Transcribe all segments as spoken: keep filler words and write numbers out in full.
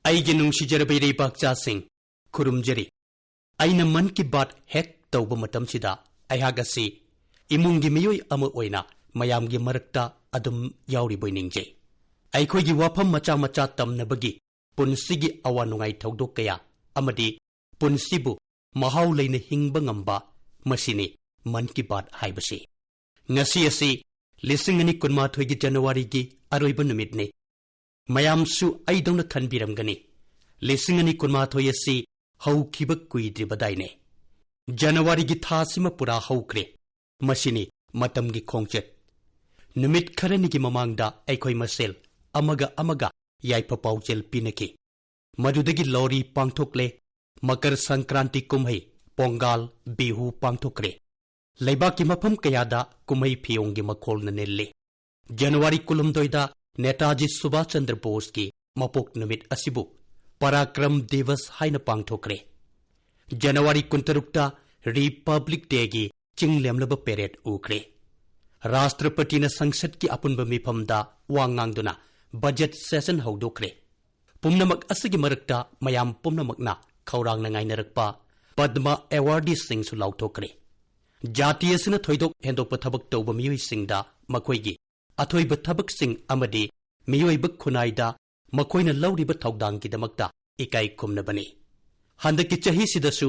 ꯑꯩꯒꯤ ꯅꯨꯡꯁꯤꯖꯔꯕ ꯏꯔꯩꯕꯥꯛꯆꯥꯁꯤꯡ, ꯈꯨꯔꯨꯝꯖꯔꯤ꯫ ꯑꯩꯅ ꯃꯟ ꯀꯤ ꯕꯥꯠ ꯍꯦꯛ ꯇꯧꯕ ꯃꯇꯝꯁꯤꯗ ꯑꯩꯍꯥꯛ ꯑꯁꯤ ꯏꯃꯨꯡꯒꯤ ꯃꯤꯑꯣꯏ ꯑꯃ ꯑꯣꯏꯅ ꯃꯌꯥꯝꯒꯤ ꯃꯔꯛꯇ ꯑꯗꯨꯝ ꯌꯥꯎꯔꯤꯕꯣꯏ ꯅꯤꯡꯖꯩ꯫ ꯑꯩꯈꯣꯏꯒꯤ ꯋꯥꯐꯝ ꯃꯆꯥ ꯃꯆꯥ ꯇꯝꯅꯕꯒꯤ, ꯄꯨꯟꯁꯤꯒꯤ ꯑꯋꯥ ꯅꯨꯡꯉꯥꯏ ꯊꯧꯗꯣꯛ ꯀꯌꯥ ꯑꯃꯗꯤ ꯄꯨꯟꯁꯤꯕꯨ ꯃꯍꯥꯎ ꯂꯩꯅ ꯍꯤꯡꯕ ꯉꯝꯕ, ꯃꯁꯤꯅꯤ ꯃꯟ ꯀꯤ ꯕꯥꯠ ꯍꯥꯏꯕꯁꯤ꯫ ꯉꯁꯤ ꯑꯁꯤ ꯂꯤꯁꯤꯡ ꯑꯅꯤ ꯀꯨꯟꯃꯥꯊꯣꯏꯒꯤ ꯖꯅꯋꯥꯔꯤꯒꯤ ꯑꯔꯣꯏꯕ ꯅꯨꯃꯤꯠꯅꯤ꯫ ꯃꯌꯥꯝꯁꯨ ꯑꯩꯗꯧꯅ ꯈꯟꯕꯤꯔꯝꯒꯅꯤ, ꯂꯤꯁꯤꯡ ꯑꯅꯤ ꯀꯨꯟꯃꯥꯊꯣꯏ ꯑꯁꯤ ꯍꯧꯈꯤꯕ ꯀꯨꯏꯗ꯭ꯔꯤꯕꯗꯥꯏꯅꯦ꯫ ꯖꯅꯋꯥꯔꯤꯒꯤ ꯊꯥꯁꯤꯃ ꯄꯨꯔꯥ ꯍꯧꯈ꯭ꯔꯦ꯫ ꯃꯁꯤꯅꯤ ꯃꯇꯝꯒꯤ ꯈꯣꯡꯆꯠ꯫ ꯅꯨꯃꯤꯠ ꯈꯔꯅꯤꯒꯤ ꯃꯃꯥꯡꯗ ꯑꯩꯈꯣꯏ ꯃꯁꯦꯜ ꯑꯃꯒ ꯑꯃꯒ ꯌꯥꯏꯐ ꯄꯥꯎꯖꯦꯜ ꯄꯤꯅꯈꯤ꯫ ꯃꯗꯨꯗꯒꯤ ꯂꯣꯔꯤ ꯄꯥꯡꯊꯣꯛꯂꯦ, ꯃꯀꯔ ꯁꯪꯀ꯭ꯔꯥꯟꯇꯤ ꯀꯨꯝꯍꯩ, ꯄꯣꯡꯒꯥꯜ, ꯕꯤꯍꯨ ꯄꯥꯡꯊꯣꯛꯈ꯭ꯔꯦ꯫ ꯂꯩꯕꯥꯛꯀꯤ ꯃꯐꯝ ꯀꯌꯥꯗ ꯀꯨꯝꯍꯩ ꯐꯤꯌꯣꯡꯒꯤ ꯃꯈꯣꯜꯅ ꯅꯤꯜꯂꯤ꯫ ꯖꯅꯋꯥꯔꯤ ꯀꯨꯟꯍꯨꯝꯗꯣꯏꯗ ꯅꯦꯇꯥꯖꯤ ꯁꯨꯚꯥꯁ ꯆꯟꯗ꯭ꯔ ꯕꯣꯁꯀꯤ ꯃꯄꯣꯛ ꯅꯨꯃꯤꯠ ꯑꯁꯤꯕꯨ ꯄꯔꯥꯀ꯭ꯔꯝ ꯗꯤꯋꯁ ꯍꯥꯏꯅ ꯄꯥꯡꯊꯣꯛꯈ꯭ꯔꯦ꯫ ꯖꯅꯋꯥꯔꯤ ꯀꯨꯟꯇꯔꯨꯛꯇ ꯔꯤꯄꯕ꯭ꯂꯤꯛ ꯗꯦꯒꯤ ꯆꯤꯡ ꯂꯦꯝꯂꯕ ꯄꯦꯔꯦꯗ ꯎꯈ꯭ꯔꯦ꯫ ꯔꯥꯁꯇ꯭ꯔꯄꯇꯤꯅ ꯁꯪꯁꯠꯀꯤ ꯑꯄꯨꯟꯕ ꯃꯤꯐꯝꯗ ꯋꯥ ꯉꯥꯡꯗꯨꯅ ꯕꯖꯦꯠ ꯁꯦꯁꯟ ꯍꯧꯗꯣꯛꯈ꯭ꯔꯦ꯫ ꯄꯨꯝꯅꯃꯛ ꯑꯁꯤꯒꯤ ꯃꯔꯛꯇ ꯃꯌꯥꯝ ꯄꯨꯝꯅꯃꯛꯅ ꯈꯧꯔꯥꯡꯅ ꯉꯥꯏꯅꯔꯛꯄ ꯄꯗꯃ ꯑꯦꯋꯥꯔꯗꯤꯁꯤꯡꯁꯨ ꯂꯥꯎꯊꯣꯛꯈ꯭ꯔꯦ꯫ ꯖꯥꯇꯤ ꯑꯁꯤꯅ ꯊꯣꯏꯗꯣꯛ ꯍꯦꯟꯗꯣꯛꯄ ꯊꯕꯛ ꯇꯧꯕ ꯃꯤꯑꯣꯏꯁꯤꯡꯗ ꯃꯈꯣꯏꯒꯤ ꯑꯊꯣꯏꯕ ꯊꯕꯛꯁꯤꯡ ꯑꯃꯗꯤ ꯃꯤꯑꯣꯏꯕ ꯈꯨꯟꯅꯥꯏꯗ ꯃꯈꯣꯏꯅ ꯂꯧꯔꯤꯕ ꯊꯧꯗꯥꯡꯒꯤꯗꯃꯛꯇ ꯏꯀꯥꯏ ꯈꯨꯝꯅꯕꯅꯤ꯫ ꯍꯟꯗꯛꯀꯤ ꯆꯍꯤꯁꯤꯗꯁꯨ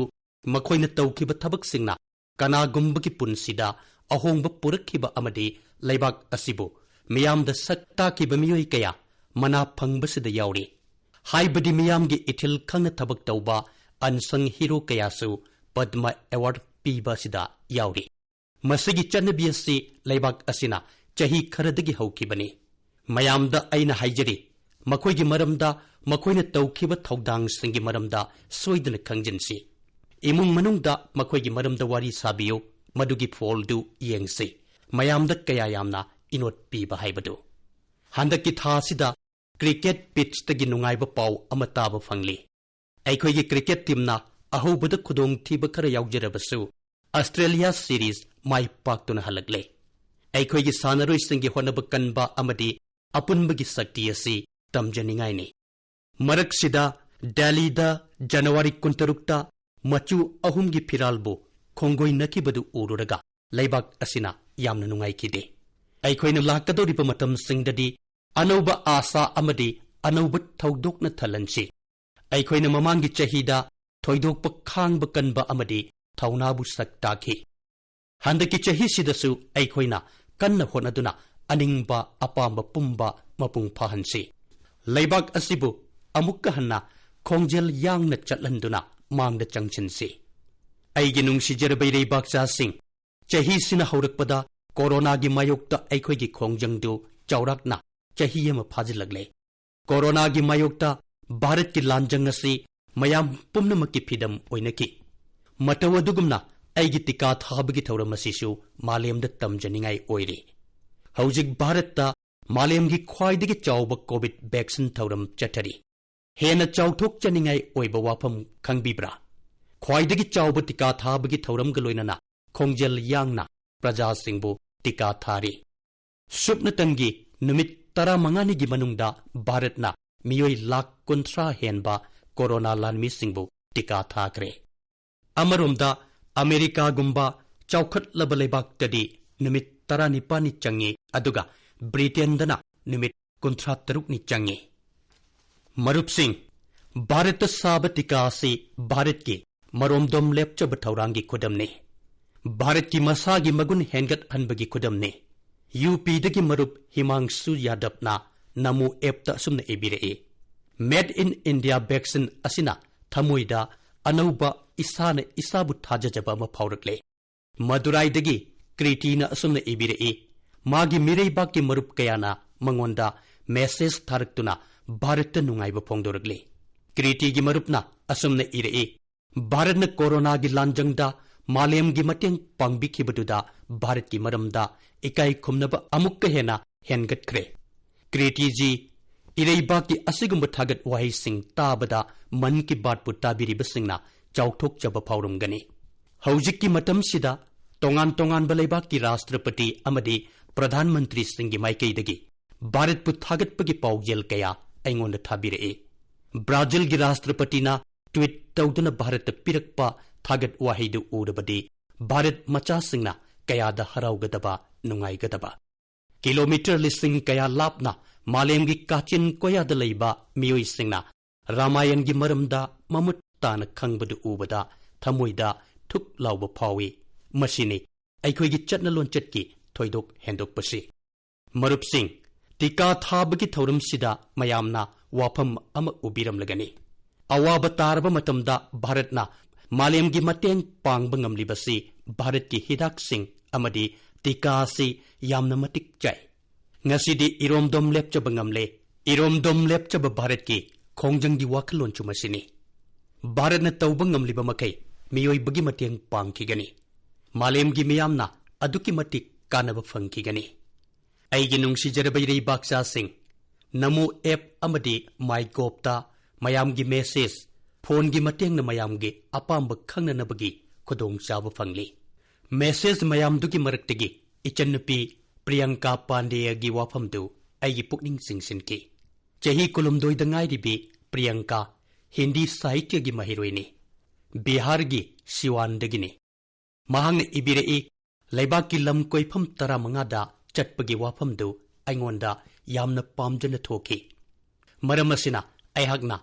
ꯃꯈꯣꯏꯅ ꯇꯧꯈꯤꯕ ꯊꯕꯛꯁꯤꯡꯅ ꯀꯅꯥꯒꯨꯝꯕꯒꯤ ꯄꯨꯟꯁꯤꯗ ꯑꯍꯣꯡꯕ ꯄꯨꯔꯛꯈꯤꯕ ꯑꯃꯗꯤ ꯂꯩꯕꯥꯛ ꯑꯁꯤꯕꯨ ꯃꯤꯌꯥꯝꯗ ꯁꯛ ꯇꯥꯛꯈꯤꯕ ꯃꯤꯑꯣꯏ ꯀꯌꯥ ꯃꯅꯥ ꯐꯪꯕꯁꯤꯗ ꯌꯥꯎꯔꯤ꯫ ꯍꯥꯏꯕꯗꯤ ꯃꯤꯌꯥꯝꯒꯤ ꯏꯊꯤꯜ ꯈꯪꯅ ꯊꯕꯛ ꯇꯧꯕ ꯑꯟꯁꯪ ꯍꯤꯔꯣ ꯀꯌꯥꯁꯨ ꯄꯗꯃ ꯑꯦꯋꯥꯔꯗ ꯄꯤꯕ ꯑꯁꯤꯗ ꯌꯥꯎꯔꯤ꯫ ꯃꯁꯤꯒꯤ ꯆꯠꯅꯕꯤ ꯑꯁꯤ ꯂꯩꯕꯥꯛ ꯑꯁꯤꯅ ꯆꯍꯤ ꯈꯔꯗꯒꯤ ꯍꯧꯈꯤꯕꯅꯤ꯫ ꯃꯌꯥꯝꯗ ꯑꯩꯅ ꯍꯥꯏꯖꯔꯤ, ꯃꯈꯣꯏꯒꯤ ꯃꯔꯝꯗ, ꯃꯈꯣꯏꯅ ꯇꯧꯈꯤꯕ ꯊꯧꯗꯥꯡꯁꯤꯡꯒꯤ ꯃꯔꯝꯗ ꯁꯣꯏꯗꯅ ꯈꯪꯖꯤꯟꯁꯤ꯫ ꯏꯃꯨꯡ ꯃꯅꯨꯡꯗ ꯃꯈꯣꯏꯒꯤ ꯃꯔꯝꯗ ꯋꯥꯔꯤ ꯁꯥꯕꯤꯌꯨ, ꯃꯗꯨꯒꯤ ꯐꯣꯜꯗꯨ ꯌꯦꯡꯁꯤ꯫ ꯃꯌꯥꯝꯗ ꯀꯌꯥ ꯌꯥꯝꯅ ꯏꯅꯣꯠ ꯄꯤꯕ ꯍꯥꯏꯕꯗꯨ꯫ ꯍꯟꯗꯛꯀꯤ ꯊꯥ ꯑꯁꯤꯗ ꯀ꯭ꯔꯤꯀꯦꯠ ꯄꯤꯠꯆꯇꯒꯤ ꯅꯨꯡꯉꯥꯏꯕ ꯄꯥꯎ ꯑꯃ ꯇꯥꯕ ꯐꯪꯂꯤ꯫ ꯑꯩꯈꯣꯏꯒꯤ ꯀ꯭ꯔꯤꯀꯦꯠ ꯇꯤꯝꯅ ꯑꯍꯧꯕꯗ ꯈꯨꯗꯣꯡꯊꯤꯕ ꯈꯔ ꯌꯥꯎꯖꯔꯕꯁꯨ, ꯑꯁꯇ꯭ꯔꯦꯂꯤꯌꯥ ꯁꯤꯔꯤꯖ ꯃꯥꯏ ꯄꯥꯛꯇꯨꯅ ꯍꯜꯂꯛꯂꯦ꯫ ꯑꯩꯈꯣꯏꯒꯤ ꯁꯥꯟꯅꯔꯣꯏꯁꯤꯡꯒꯤ ꯍꯣꯠꯅꯕ ꯀꯟꯕ ꯑꯃꯗꯤ ꯑꯄꯨꯟꯕꯒꯤ ꯁꯛꯇꯤ ꯑꯁꯤ ꯇꯝꯖꯅꯤꯡꯉꯥꯏꯅꯤ꯫ ꯃꯔꯛꯁꯤꯗ ꯗꯦꯜꯂꯤꯗ ꯖꯅꯋꯥꯔꯤ ꯀꯨꯟꯇꯔꯨꯛꯇ ꯃꯆꯨ ꯑꯍꯨꯝꯒꯤ ꯐꯤꯔꯥꯜꯕꯨ ꯈꯣꯡꯒꯣꯏꯅꯈꯤꯕꯗꯨ ꯎꯔꯨꯔꯒ ꯂꯩꯕꯥꯛ ꯑꯁꯤꯅ ꯌꯥꯝꯅ ꯅꯨꯡꯉꯥꯏꯈꯤꯗꯦ꯫ ꯑꯩꯈꯣꯏꯅ ꯂꯥꯛꯀꯗꯧꯔꯤꯕ ꯃꯇꯝꯁꯤꯡꯗꯗꯤ ꯑꯅꯧꯕ ꯑꯥꯁꯥ ꯑꯃꯗꯤ ꯑꯅꯧꯕ ꯊꯧꯗꯣꯛꯅ ꯊꯜꯍꯟꯁꯤ꯫ ꯑꯩꯈꯣꯏꯅ ꯃꯃꯥꯡꯒꯤ ꯆꯍꯤꯗ ꯊꯣꯏꯗꯣꯛꯄ ꯈꯥꯡꯕ ꯀꯟꯕ ꯑꯃꯗꯤ ꯊꯧꯅꯥꯕꯨ ꯁꯛ ꯇꯥꯛꯈꯤ꯫ ꯍꯟꯗꯛꯀꯤ ꯆꯍꯤꯁꯤꯗꯁꯨ ꯑꯩꯈꯣꯏꯅ ꯀꯟꯅ ꯍꯣꯠꯅꯗꯨꯅ ꯑꯅꯤꯡꯕ ꯑꯄꯥꯝꯕ ꯄꯨꯝꯕ ꯃꯄꯨꯡ ꯐꯥꯍꯟꯁꯤ꯫ ꯂꯩꯕꯥꯛ ꯑꯁꯤꯕꯨ ꯑꯃꯨꯛꯀ ꯍꯟꯅ ꯈꯣꯡꯖꯦꯜ ꯌꯥꯡꯅ ꯆꯠꯍꯟꯗꯨꯅ ꯃꯥꯡꯗ ꯆꯪꯁꯤꯟꯁꯤ꯫ ꯑꯩꯒꯤ ꯅꯨꯡꯁꯤꯖꯔꯕ ꯏꯔꯩꯕꯥꯛꯆꯥꯁꯤꯡ, ꯆꯍꯤꯁꯤꯅ ꯍꯧꯔꯛꯄꯗ ꯀꯣꯔꯣꯅꯥꯒꯤ ꯃꯥꯌꯣꯛꯇ ꯑꯩꯈꯣꯏꯒꯤ ꯈꯣꯡꯖꯪꯗꯨ ꯆꯥꯎꯔꯥꯛꯅ ꯆꯍꯤ ꯑꯃ ꯐꯥꯖꯤꯜꯂꯛꯂꯦ꯫ ꯀꯣꯔꯣꯅꯥꯒꯤ ꯃꯥꯌꯣꯛꯇ ꯚꯥꯔꯠꯀꯤ ꯂꯥꯟꯖꯪ ꯑꯁꯤ ꯃꯌꯥꯝ ꯄꯨꯝꯅꯃꯛꯀꯤ ꯐꯤꯗꯝ ꯑꯣꯏꯅꯈꯤ꯫ ꯃꯇꯧ ꯑꯗꯨꯒꯨꯝꯅ ꯑꯩꯒꯤ ꯇꯤꯀꯥ ꯊꯥꯕꯒꯤ ꯊꯧꯔꯝ ꯑꯁꯤꯁꯨ ꯃꯥꯂꯦꯝꯗ ꯇꯝꯖꯅꯤꯡꯉꯥꯏ ꯑꯣꯏꯔꯤ꯫ ꯍꯧꯖꯤꯛ ꯚꯥꯔꯠꯇ ꯃꯥꯂꯦꯝꯒꯤ ꯈ꯭ꯋꯥꯏꯗꯒꯤ ꯆꯥꯎꯕ ꯀꯣꯚꯤꯗ ꯚꯦꯛꯁꯤꯟ ꯊꯧꯔꯝ ꯆꯠꯊꯔꯤ꯫ ꯍꯦꯟꯅ ꯆꯥꯎꯊꯣꯛꯆꯅꯤꯡꯉꯥꯏ ꯑꯣꯏꯕ ꯋꯥꯐꯝ ꯈꯪꯕꯤꯕ꯭ꯔꯥ? ꯈ꯭ꯋꯥꯏꯗꯒꯤ ꯆꯥꯎꯕ ꯇꯤꯀꯥ ꯊꯥꯕꯒꯤ ꯊꯧꯔꯝꯒ ꯂꯣꯏꯅꯅ ꯈꯣꯡꯖꯦꯜ ꯌꯥꯡꯅ ꯄ꯭ꯔꯖꯥꯁꯤꯡꯕꯨ ꯇꯤꯀꯥ ꯊꯥꯔꯤ꯫ ꯁꯨꯞꯅꯇꯪꯒꯤ ꯅꯨꯃꯤꯠ ꯇꯔꯥꯃꯉꯥꯅꯤꯒꯤ ꯃꯅꯨꯡꯗ ꯚꯥꯔꯠꯅ ꯃꯤꯑꯣꯏ ꯂꯥꯈ ꯀꯨꯟꯊ꯭ꯔꯥ ꯍꯦꯟꯕ ꯀꯣꯔꯣꯅꯥ ꯂꯥꯟꯃꯤꯁꯤꯡꯕꯨ ꯇꯤꯀꯥ ꯊꯥꯈ꯭ꯔꯦ꯫ ꯑꯃꯔꯣꯝꯗ ꯑꯃꯦꯔꯤꯀꯥꯒꯨꯝꯕ ꯆꯥꯎꯈꯠꯂꯕ ꯂꯩꯕꯥꯛꯇꯗꯤ ꯅꯨꯃꯤꯠ ꯇꯔꯥꯅꯤꯄꯥꯟꯅꯤ ꯆꯪꯉꯤ, ꯑꯗꯨꯒ ꯕ꯭ꯔꯤꯇꯦꯟꯗꯅ ꯅꯨꯃꯤꯠ ꯀꯨꯟꯊ꯭ꯔꯥ ꯇꯔꯨꯛꯅꯤ ꯆꯪꯉꯤ꯫ ꯃꯔꯨꯞꯁꯤꯡ, ꯚꯥꯔꯠꯇ ꯁꯥꯕ ꯇꯤꯀꯥ ꯑꯁꯤ ꯚꯥꯔꯠꯀꯤ ꯃꯔꯣꯝꯗꯣꯝ ꯂꯦꯞꯆꯕ ꯊꯧꯔꯥꯡꯒꯤ ꯈꯨꯗꯝꯅꯤ꯫ ꯚꯥꯔꯠꯀꯤ ꯃꯁꯥꯒꯤ ꯃꯒꯨꯟ ꯍꯦꯟꯒꯠꯍꯟꯕꯒꯤ ꯈꯨꯗꯝꯅꯤ꯫ ꯌꯨ ꯄꯤꯗꯒꯤ ꯃꯔꯨꯞ ꯍꯤꯃꯥꯡꯁꯨ ꯌꯥꯗꯕꯅ ꯅꯃꯣ ꯑꯦꯞꯇ ꯑꯁꯨꯝꯅ ꯏꯕꯤꯔꯛꯏ, "Made in India vaccine ꯑꯁꯤꯅ ꯊꯃꯣꯏꯗ ꯑꯅꯧꯕ ꯏꯁꯥꯅ ꯏꯁꯥꯕꯨ ꯊꯥꯖꯖꯕ ꯑꯃ ꯐꯥꯎꯔꯛꯂꯦ"꯫ ꯃꯗꯨꯔꯥꯏꯗꯒꯤ ꯀ꯭ꯔꯤꯇꯤꯅ ꯑꯁꯨꯝꯅ ꯏꯕꯤꯔꯛꯏ, ꯃꯥꯒꯤ ꯃꯤꯔꯩꯕꯥꯛꯀꯤ ꯃꯔꯨꯞ ꯀꯌꯥꯅ ꯃꯉꯣꯟꯗ ꯃꯦꯁꯦꯖ ꯊꯥꯔꯛꯇꯨꯅ ꯚꯥꯔꯠꯇ ꯅꯨꯡꯉꯥꯏꯕ ꯐꯣꯡꯗꯣꯔꯛꯂꯤ꯫ ꯀ꯭ꯔꯤꯇꯤꯒꯤ ꯃꯔꯨꯞꯅ ꯑꯁꯨꯝꯅ ꯏꯔꯛꯏ, "ꯚꯥꯔꯠꯅ ꯀꯣꯔꯣꯅꯥꯒꯤ ꯂꯥꯟꯖꯪꯗ ꯃꯥꯂꯦꯝꯒꯤ ꯃꯇꯦꯡ ꯄꯥꯡꯕꯤꯈꯤꯕꯗꯨꯗ ꯚꯥꯔꯠꯀꯤ ꯃꯔꯝꯗ ꯏꯀꯥꯏ ꯈꯨꯝꯅꯕ ꯑꯃꯨꯛꯀ ꯍꯦꯟꯅ ꯍꯦꯟꯒꯠꯈ꯭ꯔꯦ"꯫ ꯀ꯭ꯔꯤꯇꯤꯖꯤ, ꯏꯔꯩꯕꯥꯛꯀꯤ ꯑꯁꯤꯒꯨꯝꯕ ꯊꯥꯒꯠ ꯋꯥꯍꯩꯁꯤꯡ ꯇꯥꯕꯗ ꯃꯟ ꯀꯤ ꯕꯥꯠꯄꯨ ꯇꯥꯕꯤꯔꯤꯕꯁꯤꯡꯅ ꯆꯥꯎꯊꯣꯛꯆꯕ ꯐꯥꯎꯔꯝꯒꯅꯤ꯫ ꯍꯧꯖꯤꯛꯀꯤ ꯃꯇꯝꯁꯤꯗ ꯇꯣꯉꯥꯟ ꯇꯣꯉꯥꯟꯕ ꯂꯩꯕꯥꯛꯀꯤ ꯔꯥꯁꯇ꯭ꯔꯄꯇꯤ ꯑꯃꯗꯤ ꯄ꯭ꯔꯙꯥꯟ ꯃꯟꯇ꯭ꯔꯤꯁꯤꯡꯒꯤ ꯃꯥꯏꯀꯩꯗꯒꯤ ꯚꯥꯔꯠꯄꯨ ꯊꯥꯒꯠꯄꯒꯤ ꯄꯥꯎꯖꯦꯜ ꯀꯌꯥ ꯑꯩꯉꯣꯟꯗ ꯊꯥꯕꯤꯔꯛꯏ꯫ ꯕ꯭ꯔꯥꯖꯤꯜꯒꯤ ꯔꯥꯁꯇ꯭ꯔꯄꯇꯤꯅ ꯇ꯭ꯋꯤꯠ ꯇꯧꯗꯨꯅ ꯚꯥꯔꯠꯇ ꯄꯤꯔꯛꯄ ꯊꯥꯒꯠ ꯋꯥꯍꯩꯗꯨ ꯎꯔꯕꯗꯤ ꯚꯥꯔꯠ ꯃꯆꯥꯁꯤꯡꯅ ꯀꯌꯥꯗ ꯍꯔꯥꯎꯒꯗꯕ, ꯅꯨꯡꯉꯥꯏꯒꯗꯕ꯫ ꯀꯤꯂꯣꯃꯤꯇꯔ ꯂꯤꯁꯤꯡ ꯀꯌꯥ ꯂꯥꯞꯅ ꯃꯥꯂꯦꯝꯒꯤ ꯀꯥꯆꯤꯟ ꯀꯣꯌꯥꯗ ꯂꯩꯕ ꯃꯤꯑꯣꯏꯁꯤꯡꯅ ꯔꯥꯃꯥꯌꯟꯒꯤ ꯃꯔꯝꯗ ꯃꯃꯨꯠ ꯇꯥꯅ ꯈꯪꯕꯗꯨ ꯎꯕꯗ ꯊꯃꯣꯏꯗ ꯊꯨꯛ ꯂꯥꯎꯕ ꯐꯥꯎꯏ꯫ ꯃꯁꯤꯅꯤ ꯑꯩꯈꯣꯏꯒꯤ ꯆꯠꯅ ꯂꯣꯟꯆꯠꯀꯤ ꯊꯣꯏꯗꯣꯛ ꯍꯦꯟꯗꯣꯛꯄꯁꯤ꯫ ꯃꯔꯨꯞꯁꯤꯡ, ꯇꯤꯀꯥ ꯊꯥꯕꯒꯤ ꯊꯧꯔꯝꯁꯤꯗ ꯃꯌꯥꯝꯅ ꯋꯥꯐꯝ ꯑꯃ ꯎꯕꯤꯔꯝꯂꯒꯅꯤ꯫ ꯑꯋꯥꯕ ꯇꯥꯔꯕ ꯃꯇꯝꯗ ꯚꯥꯔꯠꯅ ꯃꯥꯂꯦꯝꯒꯤ ꯃꯇꯦꯡ ꯄꯥꯡꯕ ꯉꯝꯂꯤꯕꯁꯤ ꯚꯥꯔꯠꯀꯤ ꯍꯤꯗꯥꯛꯁꯤꯡ ꯑꯃꯗꯤ ꯇꯤꯀꯥ ꯑꯁꯤ ꯌꯥꯝꯅ ꯃꯇꯤꯛ ꯆꯥꯏ꯫ ꯉꯁꯤꯗꯤ ꯏꯔꯣꯝꯗꯣꯝ ꯂꯦꯞꯆꯕ ꯉꯝꯂꯦ꯫ ꯏꯔꯣꯝꯗꯣꯝ ꯂꯦꯞꯆꯕ ꯚꯥꯔꯠꯀꯤ ꯈꯣꯡꯖꯪꯒꯤ ꯋꯥꯈꯜꯂꯣꯟꯁꯨ ꯃꯁꯤꯅꯤ꯫ ꯚꯥꯔꯠꯅ ꯇꯧꯕ ꯉꯝꯂꯤꯕ ꯃꯈꯩ ꯃꯤꯑꯣꯏꯕꯒꯤ ꯃꯇꯦꯡ ꯄꯥꯡꯈꯤꯒꯅꯤ꯫ ꯃꯥꯂꯦꯝꯒꯤ ꯃꯤꯌꯥꯝꯅ ꯑꯗꯨꯛꯀꯤ ꯃꯇꯤꯛ ꯀꯥꯟꯅꯕ ꯐꯪꯈꯤꯒꯅꯤ꯫ ꯑꯩꯒꯤ ꯅꯨꯡꯁꯤꯖꯔꯕ ꯏꯔꯩꯕꯥꯛꯆꯥꯁꯤꯡ, ꯅꯃꯣ ꯑꯦꯞ ꯑꯃꯗꯤ ꯃꯥꯏꯒꯣꯞꯇ ꯃꯌꯥꯝꯒꯤ ꯃꯦꯁꯦꯖ, ꯐꯣꯟꯒꯤ ꯃꯇꯦꯡꯅ ꯃꯌꯥꯝꯒꯤ ꯑꯄꯥꯝꯕ ꯈꯪꯅꯅꯕꯒꯤ ꯈꯨꯗꯣꯡꯆꯥꯕ ꯐꯪꯂꯤ꯫ ꯃꯦꯁꯦꯖ ꯃꯌꯥꯝꯗꯨꯒꯤ ꯃꯔꯛꯇꯒꯤ ꯏꯆꯟꯅꯨꯄꯤ ꯄ꯭ꯔꯤꯌꯪꯀꯥ ꯄꯥꯟꯗꯦꯌꯒꯤ ꯋꯥꯐꯝꯗꯨ ꯑꯩꯒꯤ ꯄꯨꯛꯅꯤꯡ ꯆꯤꯡꯁꯤꯟꯈꯤ꯫ ꯆꯍꯤ ꯀꯨꯟꯍꯨꯝꯗꯣꯏꯗ ꯉꯥꯏꯔꯤꯕꯤ ꯄ꯭ꯔꯤꯌꯪꯀꯥ ꯍꯤꯟꯗꯤ ꯁꯥꯍꯤꯇ꯭ꯌꯒꯤ ꯃꯍꯩꯔꯣꯏꯅꯤ꯫ ꯕꯤꯍꯥꯔꯒꯤ ꯁꯤꯋꯥꯟꯗꯒꯤꯅꯤ꯫ ꯃꯍꯥꯛꯅ ꯏꯕꯤꯔꯛꯏ, ꯂꯩꯕꯥꯛꯀꯤ ꯂꯝ ꯀꯣꯏꯐꯝ ꯇꯔꯥꯃꯉꯥꯗ ꯆꯠꯄꯒꯤ ꯋꯥꯐꯝꯗꯨ ꯑꯩꯉꯣꯟꯗ ꯌꯥꯝꯅ ꯄꯥꯝꯖꯅ ꯊꯣꯛꯈꯤ꯫ ꯃꯔꯝ ꯑꯁꯤꯅ ꯑꯩꯍꯥꯛꯅ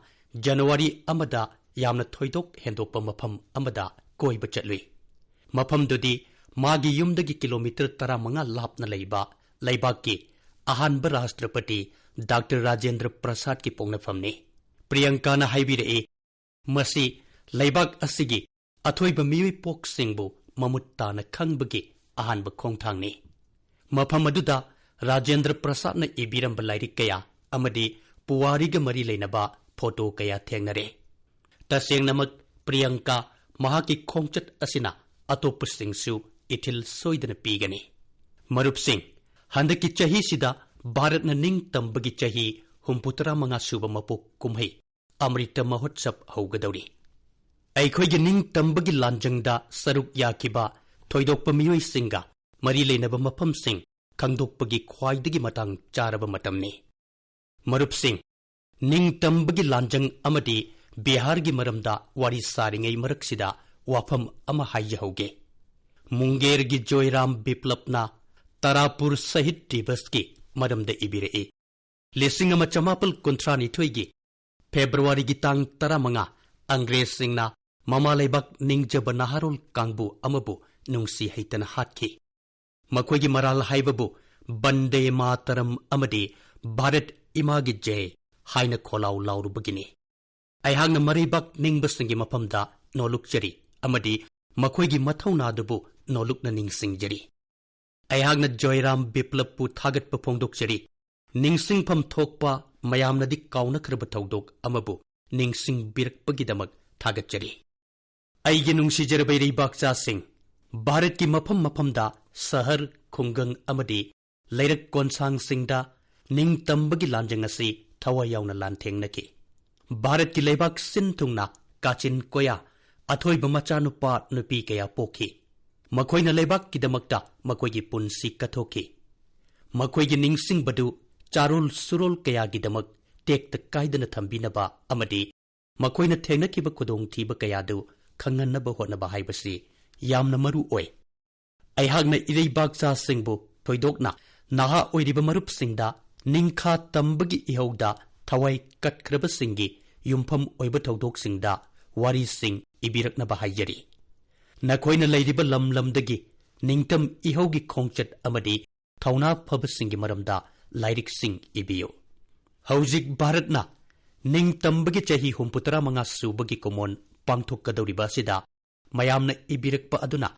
ꯖꯅꯋꯥꯔꯤ ꯑꯃꯗ ꯌꯥꯝꯅ ꯊꯣꯏꯗꯣꯛ ꯍꯦꯟꯗꯣꯛꯄ ꯃꯐꯝ ꯑꯃꯗ ꯀꯣꯏꯕ ꯆꯠꯂꯨꯏ꯫ ꯃꯐꯝꯗꯨꯗꯤ ꯃꯥꯒꯤ ꯌꯨꯝꯗꯒꯤ ꯀꯤꯂꯣꯃꯤꯇꯔ ꯇꯔꯥꯃꯉꯥ ꯂꯥꯞꯅ ꯂꯩꯕ ꯂꯩꯕꯥꯛꯀꯤ ꯑꯍꯥꯟꯕ ꯔꯥꯁꯇ꯭ꯔꯄꯇꯤ ꯗꯥꯛꯇꯔ ꯔꯥꯖꯦꯟꯗ꯭ꯔ ꯄ꯭ꯔꯁꯥꯗꯀꯤ ꯄꯣꯛꯅꯐꯝꯅꯤ꯫ ꯄ꯭ꯔꯤꯌꯪꯀꯥꯅ ꯍꯥꯏꯕꯤꯔꯛꯏ, ꯃꯁꯤ ꯂꯩꯕꯥꯛ ꯑꯁꯤꯒꯤ ꯑꯊꯣꯏꯕ ꯃꯤꯑꯣꯏꯄꯣꯛꯁꯤꯡꯕꯨ ꯃꯃꯨꯠ ꯇꯥꯅ ꯈꯪꯕꯒꯤ ꯑꯍꯥꯟꯕ ꯈꯣꯡꯊꯥꯡꯅꯤ꯫ ꯃꯐꯝ ꯑꯗꯨꯗ ꯔꯥꯖꯦꯟꯗ꯭ꯔ ꯄ꯭ꯔꯁꯥꯗꯅ ꯏꯕꯤꯔꯝꯕ ꯂꯥꯏꯔꯤꯛ ꯀꯌꯥ ꯑꯃꯗꯤ ꯄꯨꯋꯥꯔꯤꯒ ꯃꯔꯤ ꯂꯩꯅꯕ ꯐꯣꯇꯣ ꯀꯌꯥ ꯊꯦꯡꯅꯔꯦ꯫ ꯇꯁꯦꯡꯅꯃꯛ ꯄ꯭ꯔꯤꯌꯪꯀꯥ ꯃꯍꯥꯛꯀꯤ ꯈꯣꯡꯆꯠ ꯑꯁꯤꯅ ꯑꯇꯣꯞꯄꯁꯤꯡꯁꯨ ꯏꯊꯤꯜ ꯁꯣꯏꯗꯅ ꯄꯤꯒꯅꯤ꯫ ꯃꯔꯨꯞꯁꯤꯡ, ꯍꯟꯗꯛꯀꯤ ꯆꯍꯤꯁꯤꯗ ꯚꯥꯔꯠꯅ ꯅꯤꯡꯇꯝꯕꯒꯤ ꯆꯍꯤ ꯍꯨꯝꯐꯨꯇꯔꯥ ꯃꯉꯥ ꯁꯨꯕ ꯃꯄꯣꯛ ꯀꯨꯝꯍꯩ ꯑꯃ꯭ꯔꯤꯇ ꯃꯍꯣꯠꯁꯕ ꯍꯧꯒꯗꯧꯔꯤ꯫ ꯑꯩꯈꯣꯏꯒꯤ ꯅꯤꯡꯇꯝꯕꯒꯤ ꯂꯥꯟꯖꯪꯗ ꯁꯔꯨꯛ ꯌꯥꯈꯤꯕ ꯊꯣꯏꯗꯣꯛꯄ ꯃꯤꯑꯣꯏꯁꯤꯡꯒ ꯃꯔꯤ ꯂꯩꯅꯕ ꯃꯐꯝꯁꯤꯡ ꯈꯪꯗꯣꯛꯄꯒꯤ ꯈ꯭ꯋꯥꯏꯗꯒꯤ ꯃꯇꯥꯡ ꯆꯥꯔꯕ ꯃꯇꯝꯅꯤ꯫ ꯃꯔꯨꯞꯁꯤꯡ, ꯅꯤꯡꯇꯝꯕꯒꯤ ꯂꯥꯟꯖꯪ ꯑꯃꯗꯤ ꯕꯤꯍꯥꯔꯒꯤ ꯃꯔꯝꯗ ꯋꯥꯔꯤ ꯁꯥꯔꯤꯉꯩ ꯃꯔꯛꯁꯤꯗ ꯋꯥꯐꯝ ꯑꯃ ꯍꯥꯏꯖꯍꯧꯒꯦ꯫ ꯃꯨꯡꯒꯦꯔꯒꯤ ꯖꯣꯏꯔꯥꯝ ꯕꯤꯄ꯭ꯂꯕꯅ ꯇꯔꯥꯄꯨꯔ ꯁꯍꯤꯗ ꯗꯤꯕꯁꯀꯤ ꯃꯔꯝꯗ ꯏꯕꯤꯔꯛꯏ꯫ ꯂꯤꯁꯤꯡ ꯑꯃ ꯆꯃꯥꯄꯜ ꯀꯨꯟꯊ꯭ꯔꯥꯅꯤꯊꯣꯏꯒꯤ ꯐꯦꯕ꯭ꯔꯨꯋꯥꯔꯤꯒꯤ ꯇꯥꯡ ꯇꯔꯥꯃꯉꯥ, ꯑꯪꯒ꯭ꯔꯦꯖꯁꯤꯡꯅ ꯃꯃꯥ ꯂꯩꯕꯥꯛ ꯅꯤꯡꯖꯕ ꯅꯍꯥꯔꯣꯜ ꯀꯥꯡꯕꯨ ꯑꯃꯕꯨ ꯅꯨꯡꯁꯤ ꯍꯩꯇꯅ ꯍꯥꯠꯈꯤ꯫ ꯃꯈꯣꯏꯒꯤ ꯃꯔꯥꯜ ꯍꯥꯏꯕꯕꯨ ꯕꯟꯗꯦ ꯃꯥꯇꯔꯝ ꯑꯃꯗꯤ ꯚꯥꯔꯠ ꯏꯃꯥꯒꯤ ꯖꯦ ꯍꯥꯏꯅ ꯈꯣꯜꯂꯥꯎ ꯂꯥꯎꯔꯨꯕꯒꯤꯅꯤ꯫ ꯑꯩꯍꯥꯛꯅ ꯃꯔꯩꯕꯥꯛ ꯅꯤꯡꯕꯁꯤꯡꯒꯤ ꯃꯐꯝꯗ ꯅꯣꯂꯨꯛꯆꯔꯤ ꯑꯃꯗꯤ ꯃꯈꯣꯏꯒꯤ ꯃꯊꯧꯅꯥꯗꯨꯕꯨ ꯅꯣꯂꯨꯛꯅ ꯅꯤꯡꯁꯤꯡꯖꯔꯤ꯫ ꯑꯩꯍꯥꯛꯅ ꯖꯣꯏꯔꯥꯝ ꯕꯤꯄ꯭ꯂꯕꯄꯨ ꯊꯥꯒꯠꯄ ꯐꯣꯡꯗꯣꯛꯆꯔꯤ꯫ ꯅꯤꯡꯁꯤꯡꯐꯝ ꯊꯣꯛꯄ ꯃꯌꯥꯝꯅꯗꯤ ꯀꯥꯎꯅꯈ꯭ꯔꯕ ꯊꯧꯗꯣꯛ ꯑꯃꯕꯨ ꯅꯤꯡꯁꯤꯡꯕꯤꯔꯛꯄꯒꯤꯗꯃꯛ ꯊꯥꯒꯠꯆꯔꯤ꯫ ꯑꯩꯒꯤ ꯅꯨꯡꯁꯤꯖꯔꯕ ꯏꯔꯩꯕꯥꯛꯆꯥꯁꯤꯡ, ꯚꯥꯔꯠꯀꯤ ꯃꯐꯝ ꯃꯐꯝꯗ ꯁꯍꯔ, ꯈꯨꯡꯒꯪ ꯑꯃꯗꯤ ꯂꯩꯔꯛ ꯀꯣꯟꯁꯥꯡꯁꯤꯡꯗ ꯅꯤꯡꯇꯝꯕꯒꯤ ꯂꯥꯟꯖꯪ ꯑꯁꯤ ꯊꯋꯥꯏ ꯌꯥꯎꯅ ꯂꯥꯟꯊꯦꯡꯅꯈꯤ꯫ ꯚꯥꯔꯠꯀꯤ ꯂꯩꯕꯥꯛ ꯁꯤꯟ ꯊꯨꯡꯅ ꯀꯥꯆꯤꯟ ꯀꯣꯌꯥ ꯑꯊꯣꯏꯕ ꯃꯆꯥꯅꯨꯄꯥ ꯅꯨꯄꯤ ꯀꯌꯥ ꯄꯣꯛꯈꯤ꯫ ꯃꯈꯣꯏꯅ ꯂꯩꯕꯥꯛꯀꯤꯗꯃꯛꯇ ꯃꯈꯣꯏꯒꯤ ꯄꯨꯟꯁꯤ ꯀꯠꯊꯣꯛꯈꯤ꯫ ꯃꯈꯣꯏꯒꯤ ꯅꯤꯡꯁꯤꯡꯕꯗꯨ ꯆꯥꯔꯣꯜ ꯁꯨꯔꯣꯜ ꯀꯌꯥꯒꯤꯗꯃꯛ ꯇꯦꯛꯇ ꯀꯥꯏꯗꯅ ꯊꯝꯕꯤꯅꯕ ꯑꯃꯗꯤ ꯃꯈꯣꯏꯅ ꯊꯦꯡꯅꯈꯤꯕ ꯈꯨꯗꯣꯡꯊꯤꯕ ꯀꯌꯥꯗꯨ ꯈꯪꯍꯟꯅꯕ ꯍꯣꯠꯅꯕ ꯍꯥꯏꯕꯁꯤ ꯌꯥꯝꯅ ꯃꯔꯨ ꯑꯣꯏ꯫ ꯑꯩꯍꯥꯛꯅ ꯏꯔꯩꯕꯥꯛꯆꯥꯁꯤꯡꯕꯨ, ꯊꯣꯏꯗꯣꯛꯅ ꯅꯍꯥ ꯑꯣꯏꯔꯤꯕ ꯃꯔꯨꯞꯁꯤꯡꯗ ꯅꯤꯡꯈꯥ ꯇꯝꯕꯒꯤ ꯏꯍꯧꯗ ꯊꯋꯥꯏ ꯀꯠꯈ꯭ꯔꯕꯁꯤꯡꯒꯤ ꯌꯨꯝꯐꯝ ꯑꯣꯏꯕ ꯊꯧꯗꯣꯛꯁꯤꯡꯗ ꯋꯥꯔꯤꯁꯤꯡ ꯏꯕꯤꯔꯛꯅꯕ ꯍꯥꯏꯖꯔꯤ꯫ ꯅꯈꯣꯏꯅ ꯂꯩꯔꯤꯕ ꯂꯝ ꯂꯝꯗꯒꯤ ꯅꯤꯡꯇꯝ ꯏꯍꯧꯒꯤ ꯈꯣꯡꯆꯠ ꯑꯃꯗꯤ ꯊꯧꯅꯥ ꯐꯕꯁꯤꯡꯒꯤ ꯃꯔꯝꯗ ꯂꯥꯏꯔꯤꯛꯁꯤꯡ ꯏꯕꯤꯌꯨ꯫ ꯍꯧꯖꯤꯛ ꯚꯥꯔꯠꯅ ꯅꯤꯡꯇꯝꯕꯒꯤ ꯆꯍꯤ ꯍꯨꯝꯐꯨꯇꯔꯥ ꯃꯉꯥ ꯁꯨꯕꯒꯤ ꯀꯨꯝꯑꯣꯟ ꯄꯥꯡꯊꯣꯛꯀꯗꯧꯔꯤꯕ ꯑꯁꯤꯗ ꯃꯌꯥꯝꯅ ꯏꯕꯤꯔꯛꯄ ꯑꯗꯨꯅ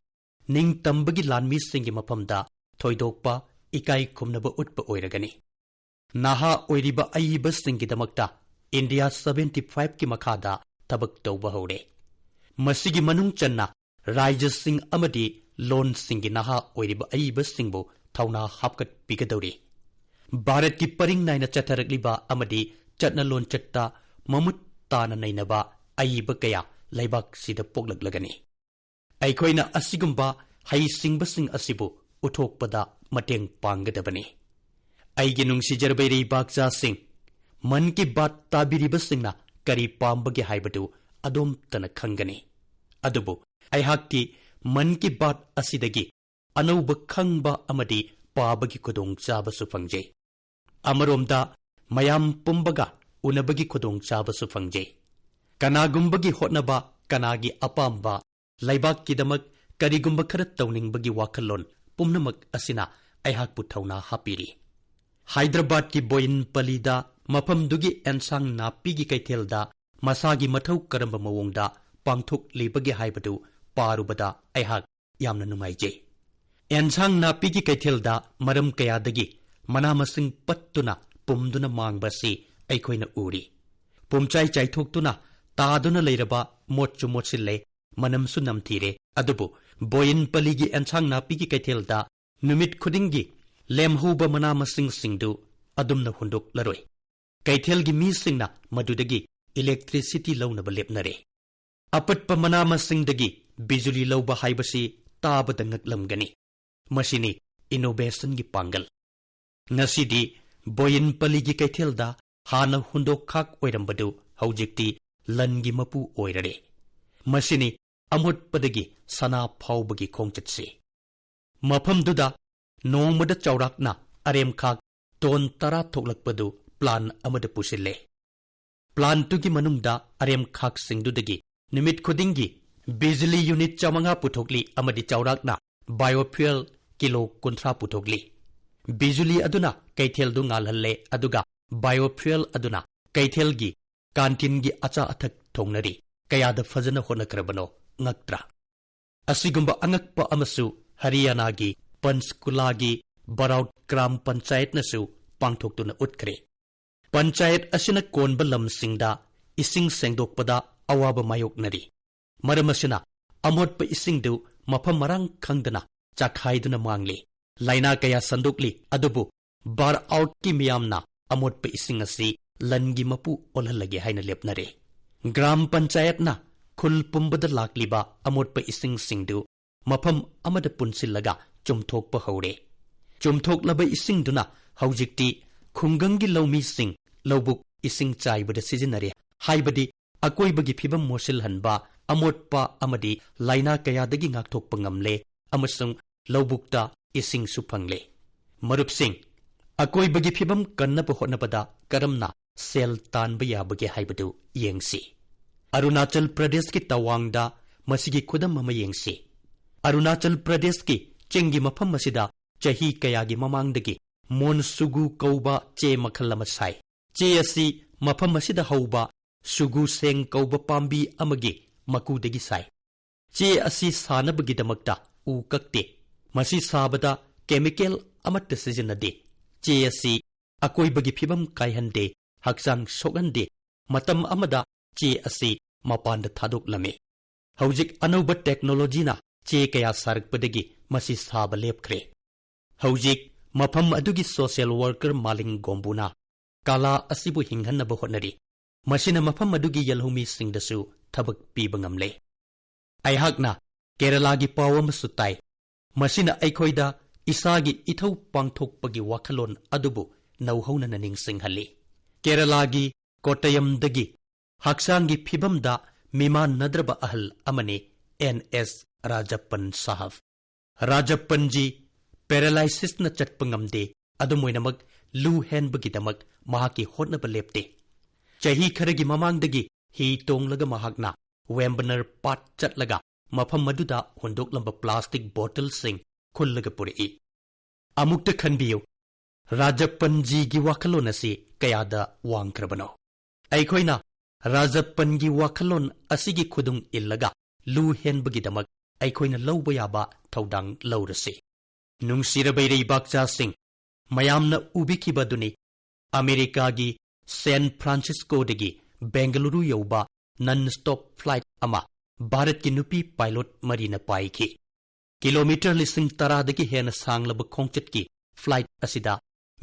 ꯅꯤꯡꯇꯝꯕꯒꯤ ꯂꯥꯟꯃꯤꯁꯤꯡꯒꯤ ꯃꯐꯝꯗ ꯊꯣꯏꯗꯣꯛꯄ ꯏꯀꯥꯏ ꯈꯨꯝꯅꯕ ꯎꯠꯄ ꯑꯣꯏꯔꯒꯅꯤ꯫ ꯅꯍꯥ ꯑꯣꯏꯔꯤꯕ ꯑꯏꯕꯁꯤꯡꯒꯤꯗꯃꯛꯇ ꯏꯟꯗꯤꯌꯥ ꯁꯚꯦꯟꯇꯤ ꯐꯥꯏꯚꯀꯤ ꯃꯈꯥꯗ ꯊꯕꯛ ꯇꯧꯕ ꯍꯧꯔꯦ꯫ ꯃꯁꯤꯒꯤ ꯃꯅꯨꯡ ꯆꯟꯅ ꯔꯥꯏꯖꯁꯤꯡ ꯑꯃꯗꯤ ꯂꯣꯟꯁꯤꯡꯒꯤ ꯅꯍꯥ ꯑꯣꯏꯔꯤꯕ ꯑꯏꯕꯁꯤꯡꯕꯨ ꯊꯧꯅꯥ ꯍꯥꯞꯀꯠꯄꯤꯒꯗꯧꯔꯤ꯫ ꯚꯥꯔꯠꯀꯤ ꯄꯔꯤꯡ ꯅꯥꯏꯅ ꯆꯠꯊꯔꯛꯂꯤꯕ ꯑꯃꯗꯤ ꯆꯠꯅ ꯂꯣꯟꯆꯠꯇ ꯃꯃꯨꯠ ꯇꯥꯅ ꯅꯩꯅꯕ ꯑꯏꯕ ꯀꯌꯥ ꯂꯩꯕꯥꯛꯁꯤꯗ ꯄꯣꯛꯂꯛꯂꯒꯅꯤ꯫ ꯑꯩꯈꯣꯏꯅ ꯑꯁꯤꯒꯨꯝꯕ ꯍꯩꯁꯤꯡꯕꯁꯤꯡ ꯑꯁꯤꯕꯨ ꯎꯠꯊꯣꯛꯄꯗ ꯃꯇꯦꯡ ꯄꯥꯡꯒꯗꯕꯅꯤ꯫ ꯑꯩꯒꯤ ꯅꯨꯡꯁꯤꯖꯔꯕ ꯏꯔꯩꯕꯥꯛꯆꯥꯁꯤꯡ, ꯃꯟ ꯀꯤ ꯕꯥꯠ ꯇꯥꯕꯤꯔꯤꯕꯁꯤꯡꯅ ꯀꯔꯤ ꯄꯥꯝꯕꯒꯦ ꯍꯥꯏꯕꯗꯨ ꯑꯗꯣꯝꯇꯅ ꯈꯪꯒꯅꯤ꯫ ꯑꯗꯨꯕꯨ ꯑꯩꯍꯥꯛꯇꯤ ꯃꯟ ꯀꯤ ꯕꯥꯠ ꯑꯁꯤꯗꯒꯤ ꯑꯅꯧꯕ ꯈꯪꯕ ꯑꯃꯗꯤ ꯄꯥꯕꯒꯤ ꯈꯨꯗꯣꯡꯆꯥꯕꯁꯨ ꯐꯪꯖꯩ꯫ ꯑꯃꯔꯣꯝꯗ ꯃꯌꯥꯝ ꯄꯨꯝꯕꯒ ꯎꯅꯕꯒꯤ ꯈꯨꯗꯣꯡꯆꯥꯕꯁꯨ ꯐꯪꯖꯩ꯫ ꯀꯅꯥꯒꯨꯝꯕꯒꯤ ꯍꯣꯠꯅꯕ, ꯀꯅꯥꯒꯤ ꯑꯄꯥꯝꯕ, ꯂꯩꯕꯥꯛꯀꯤꯗꯃꯛ ꯀꯔꯤꯒꯨꯝꯕ ꯈꯔ ꯇꯧꯅꯤꯡꯕꯒꯤ ꯋꯥꯈꯜꯂꯣꯟ ꯄꯨꯝꯅꯃꯛ ꯑꯁꯤꯅ ꯑꯩꯍꯥꯛꯄꯨ ꯊꯧꯅꯥ ꯍꯥꯞꯄꯤꯔꯤ꯫ ꯍꯥꯏꯗ꯭ꯔꯕꯥꯗꯀꯤ ꯕꯣꯌꯤꯟꯄꯂꯤꯗ ꯃꯐꯝꯗꯨꯒꯤ ꯑꯦꯟꯁꯥꯡ ꯅꯥꯄꯤꯒꯤ ꯀꯩꯊꯦꯜꯗ ꯃꯁꯥꯒꯤ ꯃꯊꯧ ꯀꯔꯝꯕ ꯃꯑꯣꯡꯗ ꯄꯥꯡꯊꯣꯛꯂꯤꯕꯒꯦ ꯍꯥꯏꯕꯗꯨ ꯄꯥꯔꯨꯕꯗ ꯑꯩꯍꯥꯛ ꯌꯥꯝꯅ ꯅꯨꯡꯉꯥꯏꯖꯩ꯫ ꯑꯦꯟꯁꯥꯡ ꯅꯥꯄꯤꯒꯤ ꯀꯩꯊꯦꯜꯗ ꯃꯔꯝ ꯀꯌꯥꯗꯒꯤ ꯃꯅꯥ ꯃꯁꯤꯡ ꯄꯠꯇꯨꯅ ꯄꯨꯝꯗꯨꯅ ꯃꯥꯡꯕ ꯑꯁꯤ ꯑꯩꯈꯣꯏꯅ ꯎꯔꯤ꯫ ꯄꯨꯝꯆꯥꯏ ꯆꯥꯏꯊꯣꯛꯇꯨꯅ ꯇꯥꯗꯨꯅ ꯂꯩꯔꯕ ꯃꯣꯠꯁꯨ ꯃꯣꯠꯁꯤꯜꯂꯦ, ꯃꯅꯝꯁꯨ ꯅꯝꯊꯤꯔꯦ꯫ ꯑꯗꯨꯕꯨ ꯕꯣꯌꯤꯟꯄꯂꯤꯒꯤ ꯑꯦꯟꯁꯥꯡ ꯅꯥꯄꯤꯒꯤ ꯀꯩꯊꯦꯜꯗ ꯅꯨꯃꯤꯠ ꯈꯨꯗꯤꯡꯒꯤ ꯂꯦꯝꯍꯧꯕ ꯃꯅꯥ ꯃꯁꯤꯡꯁꯤꯡꯗꯨ ꯑꯗꯨꯝꯅ ꯍꯨꯟꯗꯣꯛꯂꯔꯣꯏ꯫ ꯀꯩꯊꯦꯜꯒꯤ ꯃꯤꯁꯤꯡꯅ ꯃꯗꯨꯗꯒꯤ ꯏꯂꯦꯛꯇ꯭ꯔꯤꯁꯤꯇꯤ ꯂꯧꯅꯕ ꯂꯦꯞꯅꯔꯦ꯫ ꯑꯄꯠꯄ ꯃꯅꯥ ꯃꯁꯤꯡꯗꯒꯤ ꯕꯤꯖꯨꯂꯤ ꯂꯧꯕ ꯍꯥꯏꯕꯁꯤ ꯇꯥꯕꯗ ꯉꯛꯂꯝꯒꯅꯤ꯫ ꯃꯁꯤꯅꯤ ꯏꯅꯣꯚꯦꯁꯟꯒꯤ ꯄꯥꯡꯒꯜ꯫ ꯉꯁꯤꯗꯤ ꯕꯣꯌꯤꯟꯄꯂꯤꯒꯤ ꯀꯩꯊꯦꯜꯗ ꯍꯥꯟꯅ ꯍꯨꯟꯗꯣꯛꯈꯥꯛ ꯑꯣꯏꯔꯝꯕꯗꯨ ꯍꯧꯖꯤꯛꯇꯤ ꯂꯟꯒꯤ ꯃꯄꯨ ꯑꯣꯏꯔꯔꯦ꯫ ꯃꯁꯤꯅꯤ ꯑꯃꯣꯠꯄꯗꯒꯤ ꯁꯅꯥ ꯐꯥꯎꯕꯒꯤ ꯈꯣꯡꯆꯠꯁꯤ꯫ ꯃꯐꯝꯗꯨꯗ ꯅꯣꯡꯃꯗ ꯆꯥꯎꯔꯥꯛꯅ ꯑꯔꯦꯝꯈꯥꯛ ꯇꯣꯟ ꯇꯔꯥ ꯊꯣꯛꯂꯛꯄꯗꯨ ꯄ꯭ꯂꯥꯟ ꯑꯃꯗ ꯄꯨꯁꯤꯜꯂꯦ꯫ ꯄ꯭ꯂꯥꯟꯇꯨꯒꯤ ꯃꯅꯨꯡꯗ ꯑꯔꯦꯝꯈꯥꯛꯁꯤꯡꯗꯨꯗꯒꯤ ꯅꯨꯃꯤꯠ ꯈꯨꯗꯤꯡꯒꯤ ꯕꯤꯖꯂꯤ ꯌꯨꯅꯤꯠ ꯆꯥꯃꯉꯥ ꯄꯨꯊꯣꯛꯂꯤ ꯑꯃꯗꯤ ꯆꯥꯎꯔꯥꯛꯅ ꯕꯥꯏꯑꯣꯐ꯭ꯌꯨꯑꯦꯜ ꯀꯤꯂꯣ ꯀꯨꯟꯊ꯭ꯔꯥ ꯄꯨꯊꯣꯛꯂꯤ꯫ ꯕꯤꯖꯨꯂꯤ ꯑꯗꯨꯅ ꯀꯩꯊꯦꯜꯗꯨ ꯉꯥꯜꯍꯜꯂꯦ, ꯑꯗꯨꯒ ꯕꯥꯏꯑꯣꯐ꯭ꯌꯨꯑꯦꯜ ꯑꯗꯨꯅ ꯀꯩꯊꯦꯜꯒꯤ ꯀꯥꯟꯇꯤꯟꯒꯤ ꯑꯆꯥ ꯑꯊꯛ ꯊꯣꯡꯅꯔꯤ꯫ ꯀꯌꯥꯗ ꯐꯖꯅ ꯍꯣꯠꯅꯈ꯭ꯔꯕꯅꯣ, ꯉꯛꯇ꯭ꯔꯥ? ꯑꯁꯤꯒꯨꯝꯕ ꯑꯉꯛꯄ ꯑꯃꯁꯨ ꯍꯔꯤꯌꯥꯅꯥꯒꯤ ꯄꯟꯆꯀꯨꯂꯥꯒꯤ ꯕꯔꯥꯎꯠ ꯒ꯭ꯔꯥꯝ ꯄꯟꯆꯥꯌꯠꯅꯁꯨ ꯄꯥꯡꯊꯣꯛꯇꯨꯅ ꯎꯠꯈ꯭ꯔꯦ꯫ ꯄꯟꯆꯥꯌꯠ ꯑꯁꯤꯅ ꯀꯣꯟꯕ ꯂꯝꯁꯤꯡꯗ ꯏꯁꯤꯡ ꯁꯦꯡꯗꯣꯛꯄꯗ ꯑꯋꯥꯕ ꯃꯥꯌꯣꯛꯅꯔꯤ꯫ ꯃꯔꯝ ꯑꯁꯤꯅ ꯑꯃꯣꯠꯄ ꯏꯁꯤꯡꯗꯨ ꯃꯐꯝ ꯃꯔꯥꯡ ꯈꯪꯗꯅ ꯆꯥꯈꯥꯏꯗꯨꯅ ꯃꯥꯡꯂꯤ꯫ ꯂꯥꯏꯅꯥ ꯀꯌꯥ ꯁꯟꯗꯣꯛꯂꯤ꯫ ꯑꯗꯨꯕꯨ ꯕꯥꯔ ꯑꯥꯎꯠꯀꯤ ꯃꯤꯌꯥꯝꯅ ꯑꯃꯣꯠꯄ ꯏꯁꯤꯡ ꯑꯁꯤ ꯂꯟꯒꯤ ꯃꯄꯨ ꯑꯣꯜꯍꯜꯂꯒꯦ ꯍꯥꯏꯅ ꯂꯦꯞꯅꯔꯦ꯫ ꯒ꯭ꯔꯥꯝ ꯄꯟꯆꯥꯌꯠꯅ ꯈꯨꯜ ꯄꯨꯝꯕꯗ ꯂꯥꯛꯂꯤꯕ ꯑꯃꯣꯠꯄ ꯏꯁꯤꯡꯁꯤꯡꯗꯨ ꯃꯐꯝ ꯑꯃꯗ ꯄꯨꯟꯁꯤꯜꯂꯒ ꯆꯨꯝꯊꯣꯛꯄ ꯍꯧꯔꯦ꯫ ꯆꯨꯝꯊꯣꯛꯂꯕ ꯏꯁꯤꯡꯗꯨꯅ ꯍꯧꯖꯤꯛꯇꯤ ꯈꯨꯡꯒꯪꯒꯤ ꯂꯧꯃꯤꯁꯤꯡ ꯂꯧꯕꯨꯛ ꯏꯁꯤꯡ ꯆꯥꯏꯕꯗ ꯁꯤꯖꯤꯟꯅꯔꯦ ꯍꯥꯏꯕꯗꯤ ꯑꯀꯣꯏꯕꯒꯤ ꯐꯤꯕꯝ ꯃꯣꯠꯁꯤꯜꯍꯟꯕ, ꯑꯃꯣꯠꯄ ꯑꯃꯗꯤ ꯂꯥꯏꯅꯥ ꯀꯌꯥꯗꯒꯤ ꯉꯥꯛꯊꯣꯛꯄ ꯉꯝꯂꯦ ꯑꯃꯁꯨꯡ ꯂꯧꯕꯨꯛꯇ ꯏꯁꯤꯡꯁꯨ ꯐꯪꯂꯦ꯫ ꯃꯔꯨꯞꯁꯤꯡ, ꯑꯀꯣꯏꯕꯒꯤ ꯐꯤꯕꯝ ꯀꯟꯅꯕ ꯍꯣꯠꯅꯕꯗ ꯀꯔꯝꯅ ꯁꯦꯜ ꯇꯥꯟꯕ ꯌꯥꯕꯒꯦ ꯍꯥꯏꯕꯗꯨ ꯌꯦꯡꯁꯤ꯫ ꯑꯔꯨꯅꯥꯆꯜ ꯄ꯭ꯔꯗꯦꯁꯀꯤ ꯇꯋꯥꯡꯗ ꯃꯁꯤꯒꯤ ꯈꯨꯗꯝ ꯑꯃ ꯌꯦꯡꯁꯤ꯫ ꯑꯔꯨꯅꯥꯆꯜ ꯄ꯭ꯔꯗꯦꯁꯀꯤ ꯆꯤꯡꯒꯤ ꯃꯐꯝ ꯑꯁꯤꯗ ꯆꯍꯤ ꯀꯌꯥꯒꯤ ꯃꯃꯥꯡꯗꯒꯤ ꯃꯣꯟꯁꯨꯒꯨ ꯀꯧꯕ ꯆꯦ ꯃꯈꯜ ꯑꯃ ꯁꯥꯏ꯫ ꯆꯦ ꯑꯁꯤ ꯃꯐꯝ ꯑꯁꯤꯗ ꯍꯧꯕ ꯁꯨꯒꯨꯁꯦꯡ ꯀꯧꯕ ꯄꯥꯝꯕꯤ ꯑꯃꯒꯤ ꯃꯀꯨꯗꯒꯤ ꯁꯥꯏ꯫ ꯆꯦ ꯑꯁꯤ ꯁꯥꯅꯕꯒꯤꯗꯃꯛꯇ ꯎ ꯀꯛꯇꯦ꯫ ꯃꯁꯤ ꯁꯥꯕꯗ ꯀꯦꯃꯤꯀꯦꯜ ꯑꯃꯠꯇ ꯁꯤꯖꯤꯟꯅꯗꯦ꯫ ꯆꯦ ꯑꯁꯤ ꯑꯀꯣꯏꯕꯒꯤ ꯐꯤꯕꯝ ꯀꯥꯏꯍꯟꯗꯦ, ꯍꯛꯆꯥꯡ ꯁꯣꯛꯍꯟꯗꯦ꯫ ꯃꯇꯝ ꯑꯃꯗ ꯆꯦ ꯑꯁꯤ ꯃꯄꯥꯟꯗ ꯊꯥꯗꯣꯛꯂꯝꯃꯤ꯫ ꯍꯧꯖꯤꯛ ꯑꯅꯧꯕ ꯇꯦꯛꯅꯣꯂꯣꯖꯤꯅ ꯆꯦ ꯀꯌꯥ ꯁꯥꯔꯛꯄꯗꯒꯤ ꯃꯁꯤ ꯁꯥꯕ ꯂꯦꯞꯈ꯭ꯔꯦ꯫ ꯍꯧꯖꯤꯛ ꯃꯐꯝ ꯑꯗꯨꯒꯤ ꯁꯣꯁꯤꯌꯦꯜ ꯋꯥꯔꯀꯔ ꯃꯥꯂꯤꯡ ꯒꯣꯝꯕꯨꯅ ꯀꯥꯂꯥ ꯑꯁꯤꯕꯨ ꯍꯤꯡꯍꯟꯅꯕ ꯍꯣꯠꯅꯔꯤ꯫ ꯃꯁꯤꯅ ꯃꯐꯝ ꯑꯗꯨꯒꯤ ꯌꯦꯜꯍꯧꯃꯤꯁꯤꯡꯗꯁꯨ ꯊꯕꯛ ꯄꯤꯕ ꯉꯝꯂꯦ꯫ ꯑꯩꯍꯥꯛꯅ ꯀꯦꯔꯂꯥꯒꯤ ꯄꯥꯎ ꯑꯃꯁꯨ ꯇꯥꯏ꯫ ꯃꯁꯤꯅ ꯑꯩꯈꯣꯏꯗ ꯏꯁꯥꯒꯤ ꯏꯊꯧ ꯄꯥꯡꯊꯣꯛꯄꯒꯤ ꯋꯥꯈꯜꯂꯣꯟ ꯑꯗꯨꯕꯨ ꯅꯧꯍꯧꯅꯅ ꯅꯤꯡꯁꯤꯡꯍꯜꯂꯤ꯫ ꯀꯦꯔꯂꯥꯒꯤ ꯀꯣꯇꯌꯝꯗꯒꯤ ꯍꯛꯆꯥꯡꯒꯤ ꯐꯤꯕꯝꯗ ꯃꯤꯃꯥꯟꯅꯗ꯭ꯔꯕ ꯑꯍꯜ ꯑꯃꯅꯤ ꯑꯦꯟ ꯑꯦꯁ ꯔꯥꯖꯞꯄꯟ ꯁꯥꯍꯕ꯫ ꯔꯥꯖꯞꯄꯟꯖꯤ ꯄꯦꯔꯥꯂꯥꯏꯁꯤꯁꯅ ꯆꯠꯄ ꯉꯝꯗꯦ, ꯑꯗꯨꯝ ꯑꯣꯏꯅꯃꯛ ꯂꯨ ꯍꯦꯟꯕꯒꯤꯗꯃꯛ ꯃꯍꯥꯛꯀꯤ ꯍꯣꯠꯅꯕ ꯂꯦꯞꯇꯦ꯫ ꯆꯍꯤ ꯈꯔꯒꯤ ꯃꯃꯥꯡꯗꯒꯤ ꯍꯤ ꯇꯣꯡꯂꯒ ꯃꯍꯥꯛꯅ ꯋꯦꯝꯕꯅꯔ ꯄꯥꯠ ꯆꯠꯂꯒ ꯃꯐꯝ ꯑꯗꯨꯗ ꯍꯨꯟꯗꯣꯛꯂꯝꯕ ꯄ꯭ꯂꯥꯁꯇꯤꯛ ꯕꯣꯇꯜꯁꯤꯡ ꯈꯨꯜꯂꯒ ꯄꯨꯔꯛꯏ꯫ ꯑꯃꯨꯛꯇ ꯈꯟꯕꯤꯌꯨ, ꯔꯥꯖꯞꯄꯟꯖꯤꯒꯤ ꯋꯥꯈꯜꯂꯣꯟ ꯑꯁꯤ ꯀꯌꯥꯗ ꯋꯥꯡꯈ꯭ꯔꯕꯅꯣ? ꯑꯩꯈꯣꯏꯅ ꯔꯥꯖꯞꯄꯟꯒꯤ ꯋꯥꯈꯜꯂꯣꯟ ꯑꯁꯤꯒꯤ ꯈꯨꯗꯨꯡ ꯏꯜꯂꯒ ꯂꯨ ꯍꯦꯟꯕꯒꯤꯗꯃꯛ ꯑꯩꯈꯣꯏꯅ ꯂꯧꯕ ꯌꯥꯕ ꯊꯧꯗꯥꯡ ꯂꯧꯔꯁꯤ꯫ ꯅꯨꯡꯁꯤꯔꯕ ꯏꯔꯩꯕꯥꯛꯆꯥꯁꯤꯡ, ꯃꯌꯥꯝꯅ ꯎꯕꯤꯈꯤꯕ ꯑꯗꯨꯅꯤ, ꯑꯃꯦꯔꯤꯀꯥꯒꯤ ꯁꯦꯟ ꯐ꯭ꯔꯥꯟꯁꯤꯁꯀꯣꯗꯒꯤ ꯕꯦꯡꯒꯂꯨꯔꯨ ꯌꯧꯕ ꯅꯟ ꯁ꯭ꯇꯣꯞ ꯐ꯭ꯂꯥꯏꯠ ꯑꯃ ꯚꯥꯔꯠꯀꯤ ꯅꯨꯄꯤ ꯄꯥꯏꯂꯣꯠ ꯃꯔꯤꯅ ꯄꯥꯏꯈꯤ꯫ ꯀꯤꯂꯣꯃꯤꯇꯔ ꯂꯤꯁꯤꯡ ꯇꯔꯥꯗꯒꯤ ꯍꯦꯟꯅ ꯁꯥꯡꯂꯕ ꯈꯣꯡꯆꯠꯀꯤ ꯐ꯭ꯂꯥꯏꯠ ꯑꯁꯤꯗ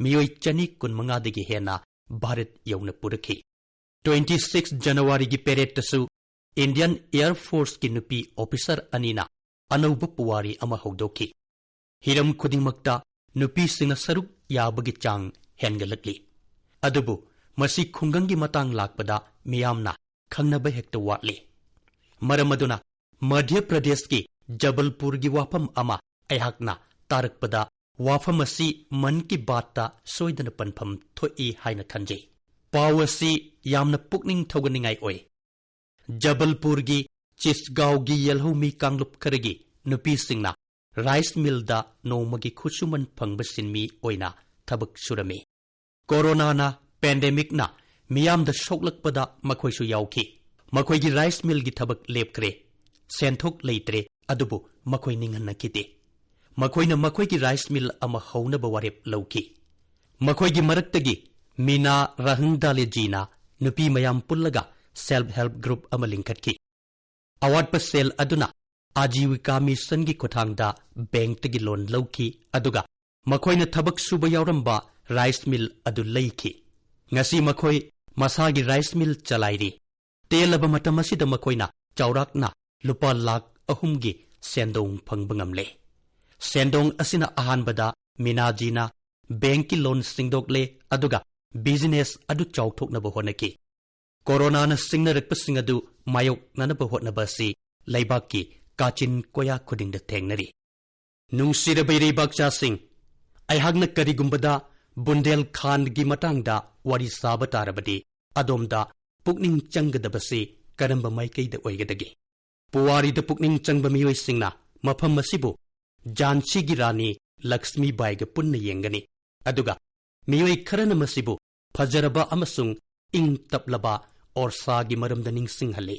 ꯃꯤꯑꯣꯏ ꯆꯅꯤ ꯀꯨꯟꯃꯉꯥꯗꯒꯤ ꯍꯦꯟꯅ ꯚꯥꯔꯠ ꯌꯧꯅ ꯄꯨꯔꯛꯈꯤ꯫ ꯇ꯭ꯋꯦꯟꯇꯤ ꯁꯤꯛꯁ ꯖꯅꯋꯥꯔꯤꯒꯤ ꯄꯦꯔꯦꯗꯇꯁꯨ ꯏꯟꯗꯤꯌꯟ ꯑꯦꯌꯔ ꯐꯣꯔꯁꯀꯤ ꯅꯨꯄꯤ ꯑꯣꯐꯤꯁꯔ ꯑꯅꯤꯅ ꯑꯅꯧꯕ ꯄꯨꯋꯥꯔꯤ ꯑꯃ ꯍꯧꯗꯣꯛꯈꯤ꯫ ꯍꯤꯔꯝ ꯈꯨꯗꯤꯡꯃꯛꯇ ꯅꯨꯄꯤꯁꯤꯡꯅ ꯁꯔꯨꯛ ꯌꯥꯕꯒꯤ ꯆꯥꯡ ꯍꯦꯟꯒꯠꯂꯛꯂꯤ꯫ ꯑꯗꯨꯕꯨ ꯃꯁꯤ ꯈꯨꯡꯒꯪꯒꯤ ꯃꯇꯥꯡ ꯂꯥꯛꯄꯗ ꯃꯤꯌꯥꯝꯅ ꯈꯪꯅꯕ ꯍꯦꯛꯇ ꯋꯥꯠꯂꯤ꯫ ꯃꯔꯝ ꯑꯗꯨꯅ ꯃꯙ꯭ꯌ ꯄ꯭ꯔꯗꯦꯁꯀꯤ ꯖꯕꯜꯄꯨꯔꯒꯤ ꯋꯥꯐꯝ ꯑꯃ ꯑꯩꯍꯥꯛꯅ ꯇꯥꯔꯛꯄꯗ ꯋꯥꯐꯝ ꯑꯁꯤ ꯃꯟ ꯀꯤ ꯕꯥꯠꯇ ꯁꯣꯏꯗꯅ ꯄꯟꯐꯝ ꯊꯣꯛꯏ ꯍꯥꯏꯅ ꯈꯟꯖꯩ꯫ ꯄꯥꯎ ꯑꯁꯤ ꯌꯥꯝꯅ ꯄꯨꯛꯅꯤꯡ ꯊꯧꯒꯠꯅꯤꯡꯉꯥꯏ ꯑꯣꯏ꯫ ꯖꯕꯜꯄꯨꯔꯒꯤ ꯆꯤꯁꯒꯥꯎꯒꯤ ꯌꯦꯜꯍꯧꯃꯤ ꯀꯥꯡꯂꯨꯞ ꯈꯔꯒꯤ ꯅꯨꯄꯤꯁꯤꯡꯅ ꯔꯥꯏꯁ ꯃꯤꯜꯗ ꯅꯣꯡꯃꯒꯤ ꯈꯨꯠꯁꯨꯃꯟ ꯐꯪꯕ ꯁꯤꯟꯃꯤ ꯑꯣꯏꯅ ꯊꯕꯛ ꯁꯨꯔꯝꯃꯤ꯫ ꯀꯣꯔꯣꯅꯥꯅ, ꯄꯦꯟꯗꯦꯃꯤꯛꯅ ꯃꯤꯌꯥꯝꯗ ꯁꯣꯛꯂꯛꯄꯗ ꯃꯈꯣꯏꯁꯨ ꯌꯥꯎꯈꯤ꯫ ꯃꯈꯣꯏꯒꯤ ꯔꯥꯏꯁ ꯃꯤꯜꯒꯤ ꯊꯕꯛ ꯂꯦꯞꯈ꯭ꯔꯦ꯫ ꯁꯦꯟꯊꯣꯛ ꯂꯩꯇ꯭ꯔꯦ, ꯑꯗꯨꯕꯨ ꯃꯈꯣꯏ ꯅꯤꯡꯍꯟꯅꯈꯤꯗꯦ꯫ ꯃꯈꯣꯏꯅ ꯃꯈꯣꯏꯒꯤ ꯔꯥꯏꯁ ꯃꯤꯜ ꯑꯃ ꯍꯧꯅꯕ ꯋꯥꯔꯦꯞ ꯂꯧꯈꯤ꯫ ꯃꯈꯣꯏꯒꯤ ꯃꯔꯛꯇꯒꯤ ꯃꯤꯅꯥ ꯔꯍꯪꯗꯥꯂꯦꯖꯤꯅ ꯅꯨꯄꯤ ꯃꯌꯥꯝ ꯄꯨꯜꯂꯒ ꯁꯦꯜꯐ ꯍꯦꯜꯞ ꯒ꯭ꯔꯨꯞ ꯑꯃ ꯂꯤꯡꯈꯠꯈꯤ꯫ ꯑꯋꯥꯠꯄ ꯁꯦꯜ ꯑꯗꯨꯅ ꯑꯥꯖꯤꯋꯤꯀꯥ ꯃꯤꯁꯟꯒꯤ ꯈꯨꯠꯊꯥꯡꯗ ꯕꯦꯡꯛꯇꯒꯤ ꯂꯣꯟ ꯂꯧꯈꯤ, ꯑꯗꯨꯒ ꯃꯈꯣꯏꯅ ꯊꯕꯛ ꯁꯨꯕ ꯌꯥꯎꯔꯝꯕ ꯔꯥꯏꯁ ꯃꯤꯜ ꯑꯗꯨ ꯂꯩꯈꯤ꯫ ꯉꯁꯤ ꯃꯈꯣꯏ ꯃꯁꯥꯒꯤ ꯔꯥꯏꯁ ꯃꯤꯜ ꯆꯂꯥꯏꯔꯤ꯫ ꯇꯦꯜꯂꯕ ꯃꯇꯝ ꯑꯁꯤꯗ ꯃꯈꯣꯏꯅ ꯆꯥꯎꯔꯥꯛꯅ ꯂꯨꯄꯥ ꯂꯥꯈ ꯑꯍꯨꯝꯒꯤ ꯁꯦꯟꯗꯣꯡ ꯐꯪꯕ ꯉꯝꯂꯦ꯫ ꯁꯦꯟꯗꯣꯡ ꯑꯁꯤꯅ ꯑꯍꯥꯟꯕꯗ ꯃꯤꯅꯥꯖꯤꯅ ꯕꯦꯡꯛꯀꯤ ꯂꯣꯟ ꯁꯤꯡꯗꯣꯛꯂꯦ, ꯑꯗꯨꯒ ꯕꯤꯖꯤꯅꯦꯁ ꯑꯗꯨ ꯆꯥꯎꯊꯣꯛꯅꯕ ꯍꯣꯠꯅꯈꯤ꯫ ꯀꯣꯔꯣꯅꯥꯅ ꯁꯤꯡꯅꯔꯛꯄꯁꯤꯡ ꯑꯗꯨ ꯃꯥꯌꯣꯛꯅꯅꯕ ꯍꯣꯠꯅꯕ ꯑꯁꯤ ꯂꯩꯕꯥꯛꯀꯤ ꯀꯥꯆꯤꯟ ꯀꯣꯌꯥ ꯈꯨꯗꯤꯡꯗ ꯊꯦꯡꯅꯔꯤ꯫ ꯅꯨꯡꯁꯤꯔꯕ ꯏꯔꯩꯕꯥꯛꯆꯥꯁꯤꯡ, ꯑꯩꯍꯥꯛꯅ ꯀꯔꯤꯒꯨꯝꯕꯗ ꯕꯨꯟꯗꯦꯜ ꯈꯥꯟꯗꯒꯤ ꯃꯇꯥꯡꯗ ꯋꯥꯔꯤ ꯁꯥꯕ ꯇꯥꯔꯕꯗꯤ, ꯑꯗꯣꯝꯗ ꯄꯨꯛꯅꯤꯡ ꯆꯪꯒꯗꯕꯁꯤ ꯀꯔꯝꯕ ꯃꯥꯏꯀꯩꯗ ꯑꯣꯏꯒꯗꯒꯦ? ꯄꯨꯋꯥꯔꯤꯗ ꯄꯨꯛꯅꯤꯡ ꯆꯪꯕ ꯃꯤꯑꯣꯏꯁꯤꯡꯅ ꯃꯐꯝ ꯑꯁꯤꯕꯨ ꯖꯥꯟꯁꯤꯒꯤ ꯔꯥꯅꯤ ꯂꯛꯁꯃꯤꯕꯥꯏꯒ ꯄꯨꯟꯅ ꯌꯦꯡꯒꯅꯤ, ꯑꯗꯨꯒ ꯃꯤꯑꯣꯏ ꯈꯔꯅ ꯃꯁꯤꯕꯨ ꯐꯖꯔꯕ ꯑꯃꯁꯨꯡ ꯏꯪ ꯇꯞꯂꯕ ꯑꯣꯔꯁꯥꯒꯤ ꯃꯔꯝꯗ ꯅꯤꯡꯁꯤꯡꯍꯜꯂꯤ꯫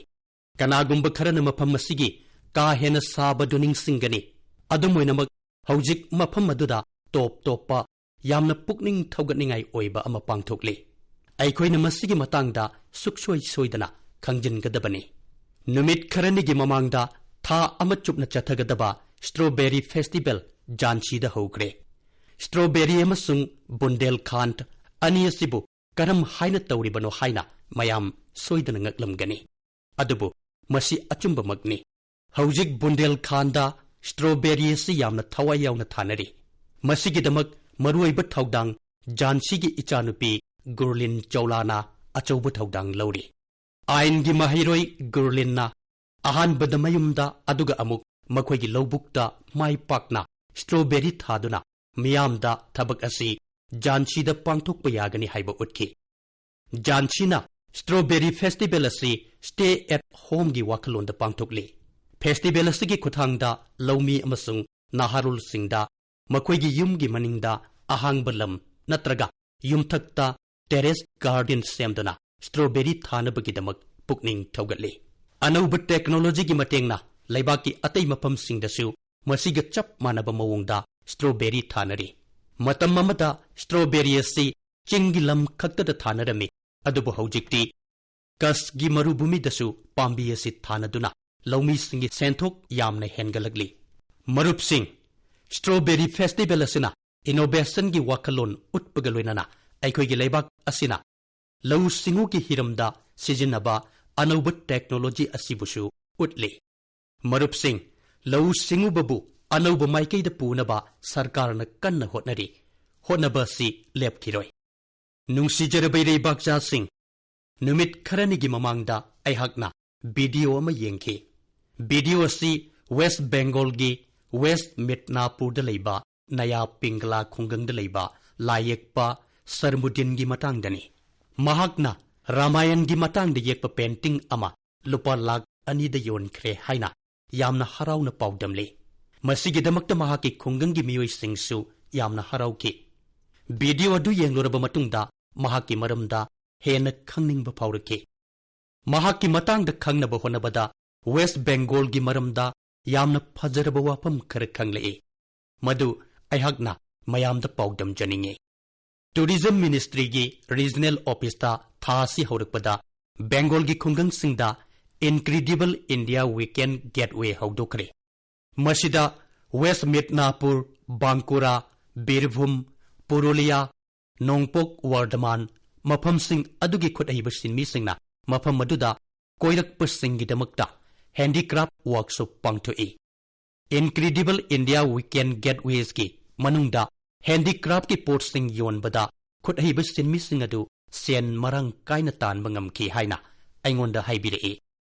ꯀꯅꯥꯒꯨꯝꯕ ꯈꯔꯅ ꯃꯐꯝ ꯑꯁꯤꯒꯤ ꯀꯥ ꯍꯦꯟꯅ ꯁꯥꯕꯗꯨ ꯅꯤꯡꯁꯤꯡꯒꯅꯤ꯫ ꯑꯗꯨꯝ ꯑꯣꯏꯅꯃꯛ, ꯍꯧꯖꯤꯛ ꯃꯐꯝ ꯑꯗꯨꯗ ꯇꯣꯞ ꯇꯣꯞꯄ ꯌꯥꯝꯅ ꯄꯨꯛꯅꯤꯡ ꯊꯧꯒꯠꯅꯤꯡꯉꯥꯏ ꯑꯣꯏꯕ ꯑꯃ ꯄꯥꯡꯊꯣꯛꯂꯤ꯫ ꯑꯩꯈꯣꯏꯅ ꯃꯁꯤꯒꯤ ꯃꯇꯥꯡꯗ ꯁꯨꯛꯁꯣꯏ ꯁꯣꯏꯗꯅ ꯈꯪꯖꯤꯟꯒꯗꯕꯅꯤ꯫ ꯅꯨꯃꯤꯠ ꯈꯔꯅꯤꯒꯤ ꯃꯃꯥꯡꯗ ꯊꯥ ꯑꯃ ꯆꯨꯞꯅ ꯆꯠꯊꯒꯗꯕ ꯁ꯭ꯇ꯭ꯔꯣꯕꯦꯔꯤ ꯐꯦꯁꯇꯤꯚꯦꯜ ꯖꯥꯟꯁꯤꯗ ꯍꯧꯈ꯭ꯔꯦ꯫ ꯁ꯭ꯇ꯭ꯔꯣꯕꯦꯔꯤ ꯑꯃꯁꯨꯡ ꯕꯨꯟꯗꯦꯜꯈꯥꯟꯗ ꯑꯅꯤ ꯑꯁꯤꯕꯨ ꯀꯔꯝ ꯍꯥꯏꯅ ꯇꯧꯔꯤꯕꯅꯣ ꯍꯥꯏꯅ ꯃꯌꯥꯝ ꯁꯣꯏꯗꯅ ꯉꯛꯂꯝꯒꯅꯤ꯫ ꯑꯗꯨꯕꯨ ꯃꯁꯤ ꯑꯆꯨꯝꯕꯃꯛꯅꯤ꯫ ꯍꯧꯖꯤꯛ ꯕꯨꯟꯗꯦꯜꯈꯥꯟꯗ ꯁ꯭ꯇ꯭ꯔꯣꯕꯦꯔꯤ ꯑꯁꯤ ꯌꯥꯝꯅ ꯊꯋꯥꯏ ꯌꯥꯎꯅ ꯊꯥꯅꯔꯤ꯫ ꯃꯁꯤꯒꯤꯗꯃꯛ ꯃꯔꯨꯑꯣꯏꯕ ꯊꯧꯗꯥꯡ ꯖꯥꯟꯁꯤꯒꯤ ꯏꯆꯥꯅꯨꯄꯤ ꯒꯨꯔꯂꯤꯟ ꯆꯧꯂꯥꯅ ꯑꯆꯧꯕ ꯊꯧꯗꯥꯡ ꯂꯧꯔꯤ꯫ ꯑꯥꯏꯟꯒꯤ ꯃꯍꯩꯔꯣꯏ ꯒꯨꯔꯂꯤꯟꯅ ꯑꯍꯥꯟꯕꯗ ꯃꯌꯨꯝꯗ, ꯑꯗꯨꯒ ꯑꯃꯨꯛ ꯃꯈꯣꯏꯒꯤ ꯂꯧꯕꯨꯛꯇ ꯃꯥꯏ ꯄꯥꯛꯅ ꯁ꯭ꯇ꯭ꯔꯣꯕꯦꯔꯤ ꯊꯥꯗꯨꯅ ꯃꯤꯌꯥꯝꯗ ꯊꯕꯛ ꯑꯁꯤ ꯖꯥꯟꯁꯤꯗ ꯄꯥꯡꯊꯣꯛꯄ ꯌꯥꯒꯅꯤ ꯍꯥꯏꯕ ꯎꯠꯈꯤ꯫ ꯖꯥꯟꯁꯤꯅ ꯁ꯭ꯇ꯭ꯔꯣꯕꯦꯔꯤ ꯐꯦꯁꯇꯤꯚꯦꯜ ꯑꯁꯤ stay at homeꯒꯤ ꯋꯥꯈꯜꯂꯣꯟꯗ ꯄꯥꯡꯊꯣꯛꯂꯤ꯫ ꯐꯦꯁꯇꯤꯚꯦꯜ ꯑꯁꯤꯒꯤ ꯈꯨꯠꯊꯥꯡꯗ ꯂꯧꯃꯤ ꯑꯃꯁꯨꯡ ꯅꯍꯥꯔꯣꯜꯁꯤꯡꯗ ꯃꯈꯣꯏꯒꯤ ꯌꯨꯝꯒꯤ ꯃꯅꯤꯡꯗ ꯑꯍꯥꯡꯕ ꯂꯝ ꯅꯠꯇ꯭ꯔꯒ ꯌꯨꯝꯊꯛꯇ terrace garden ꯁꯦꯝꯗꯨꯅ ꯁ꯭ꯇ꯭ꯔꯣꯕꯦꯔꯤ ꯊꯥꯅꯕꯒꯤꯗꯃꯛ ꯄꯨꯛꯅꯤꯡ ꯊꯧꯒꯠꯂꯤ꯫ ꯑꯅꯧꯕ ꯇꯦꯛꯅꯣꯂꯣꯖꯤꯒꯤ ꯃꯇꯦꯡꯅ ꯂꯩꯕꯥꯛꯀꯤ ꯑꯇꯩ ꯃꯐꯝꯁꯤꯡꯗꯁꯨ ꯃꯁꯤꯒ ꯆꯞ ꯃꯥꯟꯅꯕ ꯃꯑꯣꯡꯗ ꯁ꯭ꯇ꯭ꯔꯣꯕꯦꯔꯤ ꯊꯥꯅꯔꯤ꯫ ꯃꯇꯝ ꯑꯃꯗ ꯁ꯭ꯇ꯭ꯔꯣꯕꯦꯔꯤ ꯑꯁꯤ ꯆꯤꯡꯒꯤ ꯂꯝ ꯈꯛꯇꯗ ꯊꯥꯅꯔꯝꯃꯤ, ꯑꯗꯨꯕꯨ ꯍꯧꯖꯤꯛꯇꯤ ꯀꯁꯒꯤ ꯃꯔꯨꯚꯨꯃꯤꯗꯁꯨ ꯄꯥꯝꯕꯤ ꯑꯁꯤ ꯊꯥꯅꯗꯨꯅ ꯂꯧꯃꯤꯁꯤꯡꯒꯤ ꯁꯦꯟꯊꯣꯛ ꯌꯥꯝꯅ ꯍꯦꯟꯒꯠꯂꯛꯂꯤ꯫ ꯃꯔꯨꯞꯁꯤꯡ, ꯁ꯭ꯇ꯭ꯔꯣꯕꯦꯔꯤ ꯐꯦꯁꯇꯤꯚꯦꯜ ꯑꯁꯤꯅ innovationꯒꯤ ꯋꯥꯈꯜꯂꯣꯟ ꯎꯠꯄꯒ ꯂꯣꯏꯅꯅ ꯑꯩꯈꯣꯏꯒꯤ ꯂꯩꯕꯥꯛ ꯑꯁꯤꯅ ꯂꯧꯎ ꯁꯤꯡꯎꯒꯤ ꯍꯤꯔꯝꯗ ꯁꯤꯖꯤꯟꯅꯕ ꯑꯅꯧꯕ ꯇꯦꯛꯅꯣꯂꯣꯖꯤ ꯑꯁꯤꯕꯨꯁꯨ ꯎꯠꯂꯤ꯫ ꯃꯔꯨꯞꯁꯤꯡ, ꯂꯧꯎ ꯁꯤꯡꯎꯕꯕꯨ ꯑꯅꯧꯕ ꯃꯥꯏꯀꯩꯗ ꯄꯨꯅꯕ ꯁꯔꯀꯥꯔꯅ ꯀꯟꯅ ꯍꯣꯠꯅꯔꯤ꯫ ꯍꯣꯠꯅꯕ ꯑꯁꯤ ꯂꯦꯞꯈꯤꯔꯣꯏ꯫ ꯅꯨꯡꯁꯤꯖꯔꯕ ꯏꯔꯩꯕꯥꯛꯆꯥꯁꯤꯡ, ꯅꯨꯃꯤꯠ ꯈꯔꯅꯤꯒꯤ ꯃꯃꯥꯡꯗ ꯑꯩꯍꯥꯛꯅ ꯚꯤꯗꯤꯑꯣ ꯑꯃ ꯌꯦꯡꯈꯤ꯫ ꯚꯤꯗꯤꯑꯣ ꯑꯁꯤ ꯋꯦꯁ꯭ꯠ ꯕꯦꯡꯒꯣꯜꯒꯤ ꯋꯦꯁ꯭ꯠ ꯃꯤꯗꯅꯥꯄꯨꯔꯗ ꯂꯩꯕ ꯅꯌꯥ ꯄꯤꯡꯒꯂꯥ ꯈꯨꯡꯒꯪꯗ ꯂꯩꯕ ꯂꯥꯏꯌꯦꯛꯄ ꯁꯔꯃꯨꯗꯤꯟꯒꯤ ꯃꯇꯥꯡꯗꯅꯤ꯫ ꯃꯍꯥꯛꯅ ꯔꯥꯃꯥꯌꯟꯒꯤ ꯃꯇꯥꯡꯗ ꯌꯦꯛꯄ ꯄꯦꯟꯇꯤꯡ ꯑꯃ ꯂꯨꯄꯥ ꯂꯥꯈ ꯑꯅꯤꯗ ꯌꯣꯟꯈ꯭ꯔꯦ ꯍꯥꯏꯅ ꯌꯥꯝꯅ ꯍꯔꯥꯎꯅ ꯄꯥꯎꯗꯝꯂꯤ꯫ ꯃꯁꯤꯒꯤꯗꯃꯛꯇ ꯃꯍꯥꯛꯀꯤ ꯈꯨꯡꯒꯪꯒꯤ ꯃꯤꯑꯣꯏꯁꯤꯡꯁꯨ ꯌꯥꯝꯅ ꯍꯔꯥꯎꯈꯤ꯫ ꯚꯤꯗꯤꯑꯣ ꯑꯗꯨ ꯌꯦꯡꯂꯨꯔꯕ ꯃꯇꯨꯡꯗ ꯃꯍꯥꯛꯀꯤ ꯃꯔꯝꯗ ꯍꯦꯟꯅ ꯈꯪꯅꯤꯡꯕ ꯐꯥꯎꯔꯛꯈꯤ꯫ ꯃꯍꯥꯛꯀꯤ ꯃꯇꯥꯡꯗ ꯈꯪꯅꯕ ꯍꯣꯠꯅꯕꯗ ꯋꯦꯁ꯭ꯠ ꯕꯦꯡꯒꯣꯜꯒꯤ ꯃꯔꯝꯗ ꯌꯥꯝꯅ ꯐꯖꯔꯕ ꯋꯥꯐꯝ ꯈꯔ ꯈꯪꯂꯛꯏ꯫ ꯃꯗꯨ ꯑꯩꯍꯥꯛꯅ ꯃꯌꯥꯝꯗ ꯄꯥꯎꯗꯝꯖꯅꯤꯡꯏ꯫ ꯇꯨꯔꯤꯖꯝ ꯃꯤꯅꯤꯁꯇ꯭ꯔꯤꯒꯤ ꯔꯤꯖꯅꯦꯜ ꯑꯣꯐꯤꯁꯇ ꯊꯥ ꯑꯁꯤ ꯍꯧꯔꯛꯄꯗ ꯕꯦꯡꯒꯣꯜꯒꯤ ꯈꯨꯡꯒꯪꯁꯤꯡꯗ Incredible India Weekend Gateway ꯍꯧꯗꯣꯛꯈ꯭ꯔꯦ꯫ ꯃꯁꯤꯗ ꯋꯦꯁ꯭ꯠ ꯃꯤꯗꯅꯥꯄꯨꯔ, ꯕꯥꯡꯀꯨꯔꯥ, ꯕꯤꯔꯚꯨꯝ, ꯄꯨꯔꯨꯂꯤꯌꯥ, ꯅꯣꯡꯄꯣꯛ ꯋꯔꯙꯃꯥꯟ ꯃꯐꯝꯁꯤꯡ ꯑꯗꯨꯒꯤ ꯈꯨꯠꯍꯩꯕ ꯁꯤꯟꯃꯤꯁꯤꯡꯅ ꯃꯐꯝ ꯑꯗꯨꯗ ꯀꯣꯏꯔꯛꯄꯁꯤꯡꯒꯤꯗꯃꯛꯇ handicraft workshop ꯄꯥꯡꯊꯣꯛꯏ꯫ Incredible India Weekend Gatewaysꯀꯤ ꯃꯅꯨꯡꯗ handicraftꯀꯤ ꯄꯣꯠꯁꯤꯡ ꯌꯣꯟꯕꯗ ꯈꯨꯠꯍꯩꯕ ꯁꯤꯟꯃꯤꯁꯤꯡ ꯑꯗꯨ ꯁꯦꯟ ꯃꯔꯥꯡ ꯀꯥꯏꯅ ꯇꯥꯟꯕ ꯉꯝꯈꯤ ꯍꯥꯏꯅ ꯑꯩꯉꯣꯟꯗ ꯍꯥꯏꯕꯤꯔꯛꯏ꯫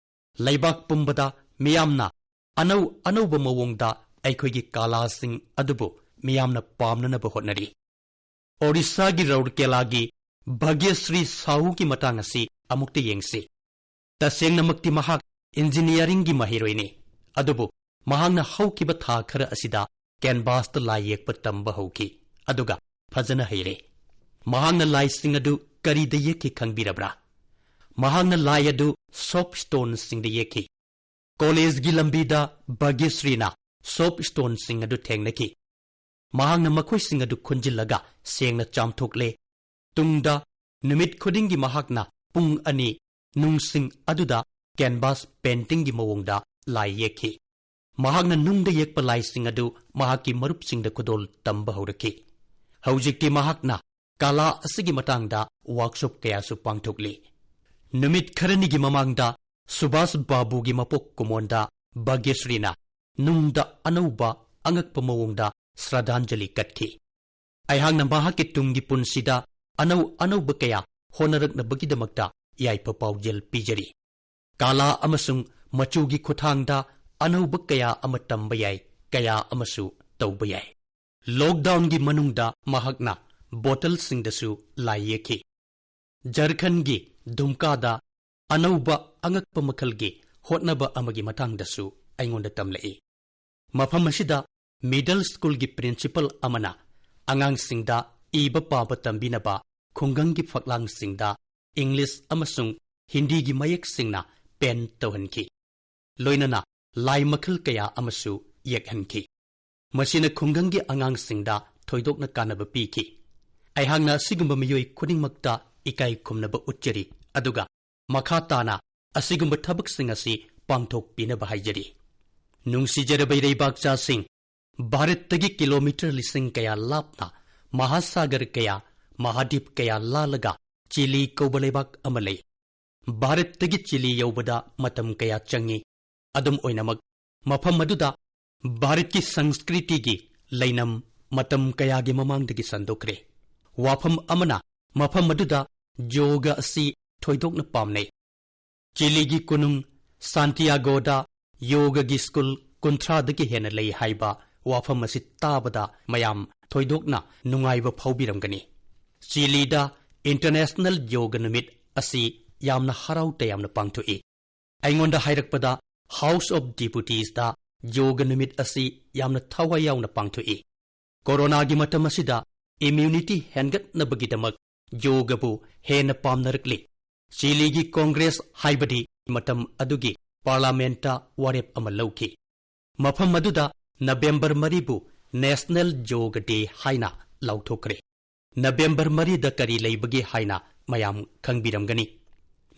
ꯂꯩꯕꯥꯛ ꯄꯨꯝꯕꯗ ꯃꯤꯌꯥꯝꯅ ꯑꯅꯧ ꯑꯅꯧꯕ ꯃꯑꯣꯡꯗ ꯑꯩꯈꯣꯏꯒꯤ ꯀꯂꯥꯁꯤꯡ ꯑꯗꯨꯕꯨ ꯃꯤꯌꯥꯝꯅ ꯄꯥꯝꯅꯅꯕ ꯍꯣꯠꯅꯔꯤ꯫ ꯑꯣꯔꯤꯁꯥꯒꯤ ꯔꯧꯔꯀꯦꯂꯥꯒꯤ ꯚꯥꯒ꯭ꯌꯁ꯭ꯔꯤ ꯁꯥꯍꯨꯒꯤ ꯃꯇꯥꯡ ꯑꯁꯤ ꯑꯃꯨꯛꯇ ꯌꯦꯡꯁꯤ꯫ ꯇꯁꯦꯡꯅꯃꯛꯇꯤ ꯃꯍꯥꯛ ꯏꯟꯖꯤꯅꯤꯌꯥꯔꯤꯡꯒꯤ ꯃꯍꯩꯔꯣꯏꯅꯤ, ꯑꯗꯨꯕꯨ ꯃꯍꯥꯛꯅ ꯍꯧꯈꯤꯕ ꯊꯥ ꯈꯔ ꯑꯁꯤꯗ ꯀꯦꯟꯚꯥꯁꯇ ꯂꯥꯏ ꯌꯦꯛꯄ ꯇꯝꯕ ꯍꯧꯈꯤ, ꯑꯗꯨꯒ ꯐꯖꯅ ꯍꯩꯔꯦ꯫ ꯃꯍꯥꯛꯅ ꯂꯥꯏꯁꯤꯡ ꯑꯗꯨ ꯀꯔꯤꯗ ꯌꯦꯛꯈꯤ ꯈꯪꯕꯤꯔꯕ꯭ꯔꯥ? ꯃꯍꯥꯛꯅ ꯂꯥꯏ ꯑꯗꯨ ꯁꯣꯞ ꯁ꯭ꯇꯣꯟꯁꯤꯡꯗ ꯌꯦꯛꯈꯤ꯫ ꯀꯣꯂꯦꯖꯒꯤ ꯂꯝꯕꯤꯗ ꯚꯥꯒ꯭ꯌꯁ꯭ꯔꯤꯅ ꯁꯣꯞ ꯁ꯭ꯇꯣꯟꯁꯤꯡ ꯑꯗꯨ ꯊꯦꯡꯅꯈꯤ꯫ ꯃꯍꯥꯛꯅ ꯃꯈꯣꯏꯁꯤꯡ ꯑꯗꯨ ꯈꯨꯟꯖꯤꯜꯂꯒ ꯁꯦꯡꯅ ꯆꯥꯝꯊꯣꯛꯂꯦ꯫ ꯇꯨꯡꯗ ꯅꯨꯃꯤꯠ ꯈꯨꯗꯤꯡꯒꯤ ꯃꯍꯥꯛꯅ ꯄꯨꯡ ꯑꯅꯤ ꯅꯨꯡꯁꯤꯡ ꯑꯗꯨꯗ ꯀꯦꯟꯚꯥꯁ ꯄꯦꯟꯇꯤꯡꯒꯤ ꯃꯑꯣꯡꯗ ꯂꯥꯏ ꯌꯦꯛꯈꯤ꯫ ꯃꯍꯥꯛꯅ ꯅꯨꯡꯗ ꯌꯦꯛꯄ ꯂꯥꯏꯁꯤꯡ ꯑꯗꯨ ꯃꯍꯥꯛꯀꯤ ꯃꯔꯨꯞꯁꯤꯡꯗ ꯈꯨꯗꯣꯜ ꯇꯝꯕ ꯍꯧꯔꯛꯈꯤ꯫ ꯍꯧꯖꯤꯛꯇꯤ ꯃꯍꯥꯛꯅ ꯀꯂꯥ ꯑꯁꯤꯒꯤ ꯃꯇꯥꯡꯗ ꯋꯥꯔꯛꯁꯣꯞ ꯀꯌꯥꯁꯨ ꯄꯥꯡꯊꯣꯛꯂꯤ꯫ ꯅꯨꯃꯤꯠ ꯈꯔꯅꯤꯒꯤ ꯃꯃꯥꯡꯗ ꯁꯨꯚꯥꯁ ꯕꯥꯕꯨꯒꯤ ꯃꯄꯣꯛ ꯀꯨꯝꯑꯣꯟꯗ ꯚꯥꯒ꯭ꯌꯁ꯭ꯔꯤꯅ ꯅꯨꯡꯗ ꯑꯅꯧꯕ ꯑꯉꯛꯄ ꯃꯑꯣꯡꯗ ꯁ꯭ꯔꯗꯥꯟꯖꯂꯤ ꯀꯠꯈꯤ꯫ ꯑꯩꯍꯥꯛꯅ ꯃꯍꯥꯛꯀꯤ ꯇꯨꯡꯒꯤ ꯄꯨꯟꯁꯤꯗ ꯑꯅꯧ ꯑꯅꯧꯕ ꯀꯌꯥ ꯍꯣꯠꯅꯔꯛꯅꯕꯒꯤꯗꯃꯛꯇ ꯌꯥꯏꯐ ꯄꯥꯎꯖꯦꯜ ꯄꯤꯖꯔꯤ꯫ ꯀꯂꯥ ꯑꯃꯁꯨꯡ ꯃꯆꯨꯒꯤ ꯈꯨꯠꯊꯥꯡꯗ ꯑꯅꯧꯕ ꯀꯌꯥ ꯑꯃ ꯇꯝꯕ ꯌꯥꯏ, ꯀꯌꯥ ꯑꯃꯁꯨ ꯇꯧꯕ ꯌꯥꯏ꯫ ꯂꯣꯛꯗꯥꯎꯟꯒꯤ ꯃꯅꯨꯡꯗ ꯃꯍꯥꯛꯅ ꯕꯣꯇꯜꯁꯤꯡꯗꯁꯨ ꯂꯥꯏ ꯌꯦꯛꯈꯤ꯫ ꯖꯔꯈꯟꯒꯤ ꯙꯨꯝꯀꯥꯗ ꯑꯅꯧꯕ ꯑꯉꯛꯄ ꯃꯈꯜꯒꯤ ꯍꯣꯠꯅꯕ ꯑꯃꯒꯤ ꯃꯇꯥꯡꯗꯁꯨ ꯑꯩꯉꯣꯟꯗ ꯇꯝꯂꯛꯏ꯫ ꯃꯐꯝ ꯑꯁꯤꯗ ꯃꯤꯗꯜ ꯁ꯭ꯀꯨꯜꯒꯤ ꯄ꯭ꯔꯤꯟꯁꯤꯄꯜ ꯑꯃꯅ ꯑꯉꯥꯡꯁꯤꯡꯗ ꯏꯕ ꯄꯥꯕ ꯇꯝꯕꯤꯅꯕ ꯈꯨꯡꯒꯪꯒꯤ ꯐꯛꯂꯥꯡꯁꯤꯡꯗ ꯏꯪꯂꯤꯁ ꯑꯃꯁꯨꯡ ꯍꯤꯟꯗꯤꯒꯤ ꯃꯌꯦꯛꯁꯤꯡꯅ ꯄꯦꯟ ꯇꯧꯍꯟꯈꯤ꯫ ꯂꯣꯏꯅꯅ ꯂꯥꯏ ꯃꯈꯜ ꯀꯌꯥ ꯑꯃꯁꯨ ꯌꯦꯛꯍꯟꯈꯤ꯫ ꯃꯁꯤꯅ ꯈꯨꯡꯒꯪꯒꯤ ꯑꯉꯥꯡꯁꯤꯡꯗ ꯊꯣꯏꯗꯣꯛꯅ ꯀꯥꯟꯅꯕ ꯄꯤꯈꯤ꯫ ꯑꯩꯍꯥꯛꯅ ꯑꯁꯤꯒꯨꯝꯕ ꯃꯤꯑꯣꯏ ꯈꯨꯗꯤꯡꯃꯛꯇ ꯏꯀꯥꯏ ꯈꯨꯝꯅꯕ ꯎꯠꯆꯔꯤ, ꯑꯗꯨꯒ ꯃꯈꯥ ꯇꯥꯅ ꯑꯁꯤꯒꯨꯝꯕ ꯊꯕꯛꯁꯤꯡ ꯑꯁꯤ ꯄꯥꯡꯊꯣꯛꯄꯤꯅꯕ ꯍꯥꯏꯖꯔꯤ꯫ ꯅꯨꯡꯁꯤꯖꯔꯕ ꯏꯔꯩꯕꯥꯛꯆꯥꯁꯤꯡ, ꯚꯥꯔꯠꯇꯒꯤ ꯀꯤꯂꯣꯃꯤꯇꯔ ꯂꯤꯁꯤꯡ ꯀꯌꯥ ꯂꯥꯞꯅ, ꯃꯍꯥꯁꯥꯒꯔ ꯀꯌꯥ, ꯃꯍꯥꯗꯤꯞ ꯀꯌꯥ ꯂꯥꯜꯂꯒ ꯆꯤꯂꯤ ꯀꯧꯕ ꯂꯩꯕꯥꯛ ꯑꯃ ꯂꯩ꯫ ꯚꯥꯔꯠꯇꯒꯤ ꯆꯤꯂꯤ ꯌꯧꯕꯗ ꯃꯇꯝ ꯀꯌꯥ ꯆꯪꯏ꯫ ꯑꯗꯨꯝ ꯑꯣꯏꯅꯃꯛ, ꯃꯐꯝ ꯑꯗꯨꯗ ꯚꯥꯔꯠꯀꯤ ꯁꯪꯁꯀ꯭ꯔꯤꯇꯤꯒꯤ ꯂꯩꯅꯝ ꯃꯇꯝ ꯀꯌꯥꯒꯤ ꯃꯃꯥꯡꯗꯒꯤ ꯁꯟꯗꯣꯛꯈ꯭ꯔꯦ꯫ ꯋꯥꯐꯝ ꯑꯃꯅ, ꯃꯐꯝ ꯑꯗꯨꯗ ꯌꯣꯒ ꯑꯁꯤ ꯊꯣꯏꯗꯣꯛꯅ ꯄꯥꯝꯅꯩ꯫ ꯆꯤꯂꯤꯒꯤ ꯀꯣꯅꯨꯡ ꯁꯥꯟꯇꯤꯌꯥꯒꯣꯗ ꯌꯣꯒꯒꯤ ꯁ꯭ꯀꯨꯜ ꯀꯨꯟꯊ꯭ꯔꯥꯗꯒꯤ ꯍꯦꯟꯅ ꯂꯩ ꯍꯥꯏꯕ ꯋꯥꯐꯝ ꯑꯁꯤ ꯇꯥꯕꯗ ꯃꯌꯥꯝ ꯊꯣꯏꯗꯣꯛꯅ ꯅꯨꯡꯉꯥꯏꯕ ꯐꯥꯎꯕꯤꯔꯝꯒꯅꯤ꯫ ꯆꯤꯂꯤꯗ ꯏꯟꯇꯔꯅꯦꯁꯅꯦꯜ ꯌꯣꯒ ꯅꯨꯃꯤꯠ ꯑꯁꯤ ꯌꯥꯝꯅ ꯍꯔꯥꯎ ꯇꯌꯥꯝꯅ ꯄꯥꯡꯊꯣꯛꯏ꯫ ꯑꯩꯉꯣꯟꯗ ꯍꯥꯏꯔꯛꯄꯗ, ꯍꯥꯎꯁ ꯑꯣꯐ ꯗꯤꯄꯨꯇꯤꯁꯇ ꯌꯣꯒ ꯅꯨꯃꯤꯠ ꯑꯁꯤ ꯌꯥꯝꯅ ꯊꯋꯥꯏ ꯌꯥꯎꯅ ꯄꯥꯡꯊꯣꯛꯏ꯫ ꯀꯣꯔꯣꯅꯥꯒꯤ ꯃꯇꯝ ꯑꯁꯤꯗ ꯏꯝꯌꯨꯅꯤꯇꯤ ꯍꯦꯟꯒꯠꯅꯕꯒꯤꯗꯃꯛ ꯌꯣꯒꯕꯨ ꯍꯦꯟꯅ ꯄꯥꯝꯅꯔꯛꯂꯤ꯫ ꯆꯤꯂꯤꯒꯤ ꯀꯣꯡꯒ꯭ꯔꯦꯁ ꯍꯥꯏꯕꯗꯤ ꯃꯇꯝ ꯑꯗꯨꯒꯤ ꯄꯥꯔꯂꯥꯃꯦꯟꯠꯇ ꯋꯥꯔꯦꯞ ꯑꯃ ꯂꯧꯈꯤ꯫ ꯃꯐꯝ ꯑꯗꯨꯗ ꯅꯕꯦꯝꯕꯔ ꯃꯔꯤꯕꯨ ꯅꯦꯁꯅꯦꯜ ꯌꯣꯒ ꯗꯦ ꯍꯥꯏꯅ ꯂꯥꯎꯊꯣꯛꯈ꯭ꯔꯦ꯫ ꯅꯕꯦꯝꯕꯔ ꯃꯔꯤꯗ ꯀꯔꯤ ꯂꯩꯕꯒꯦ ꯍꯥꯏꯅ ꯃꯌꯥꯝ ꯈꯪꯕꯤꯔꯝꯒꯅꯤ꯫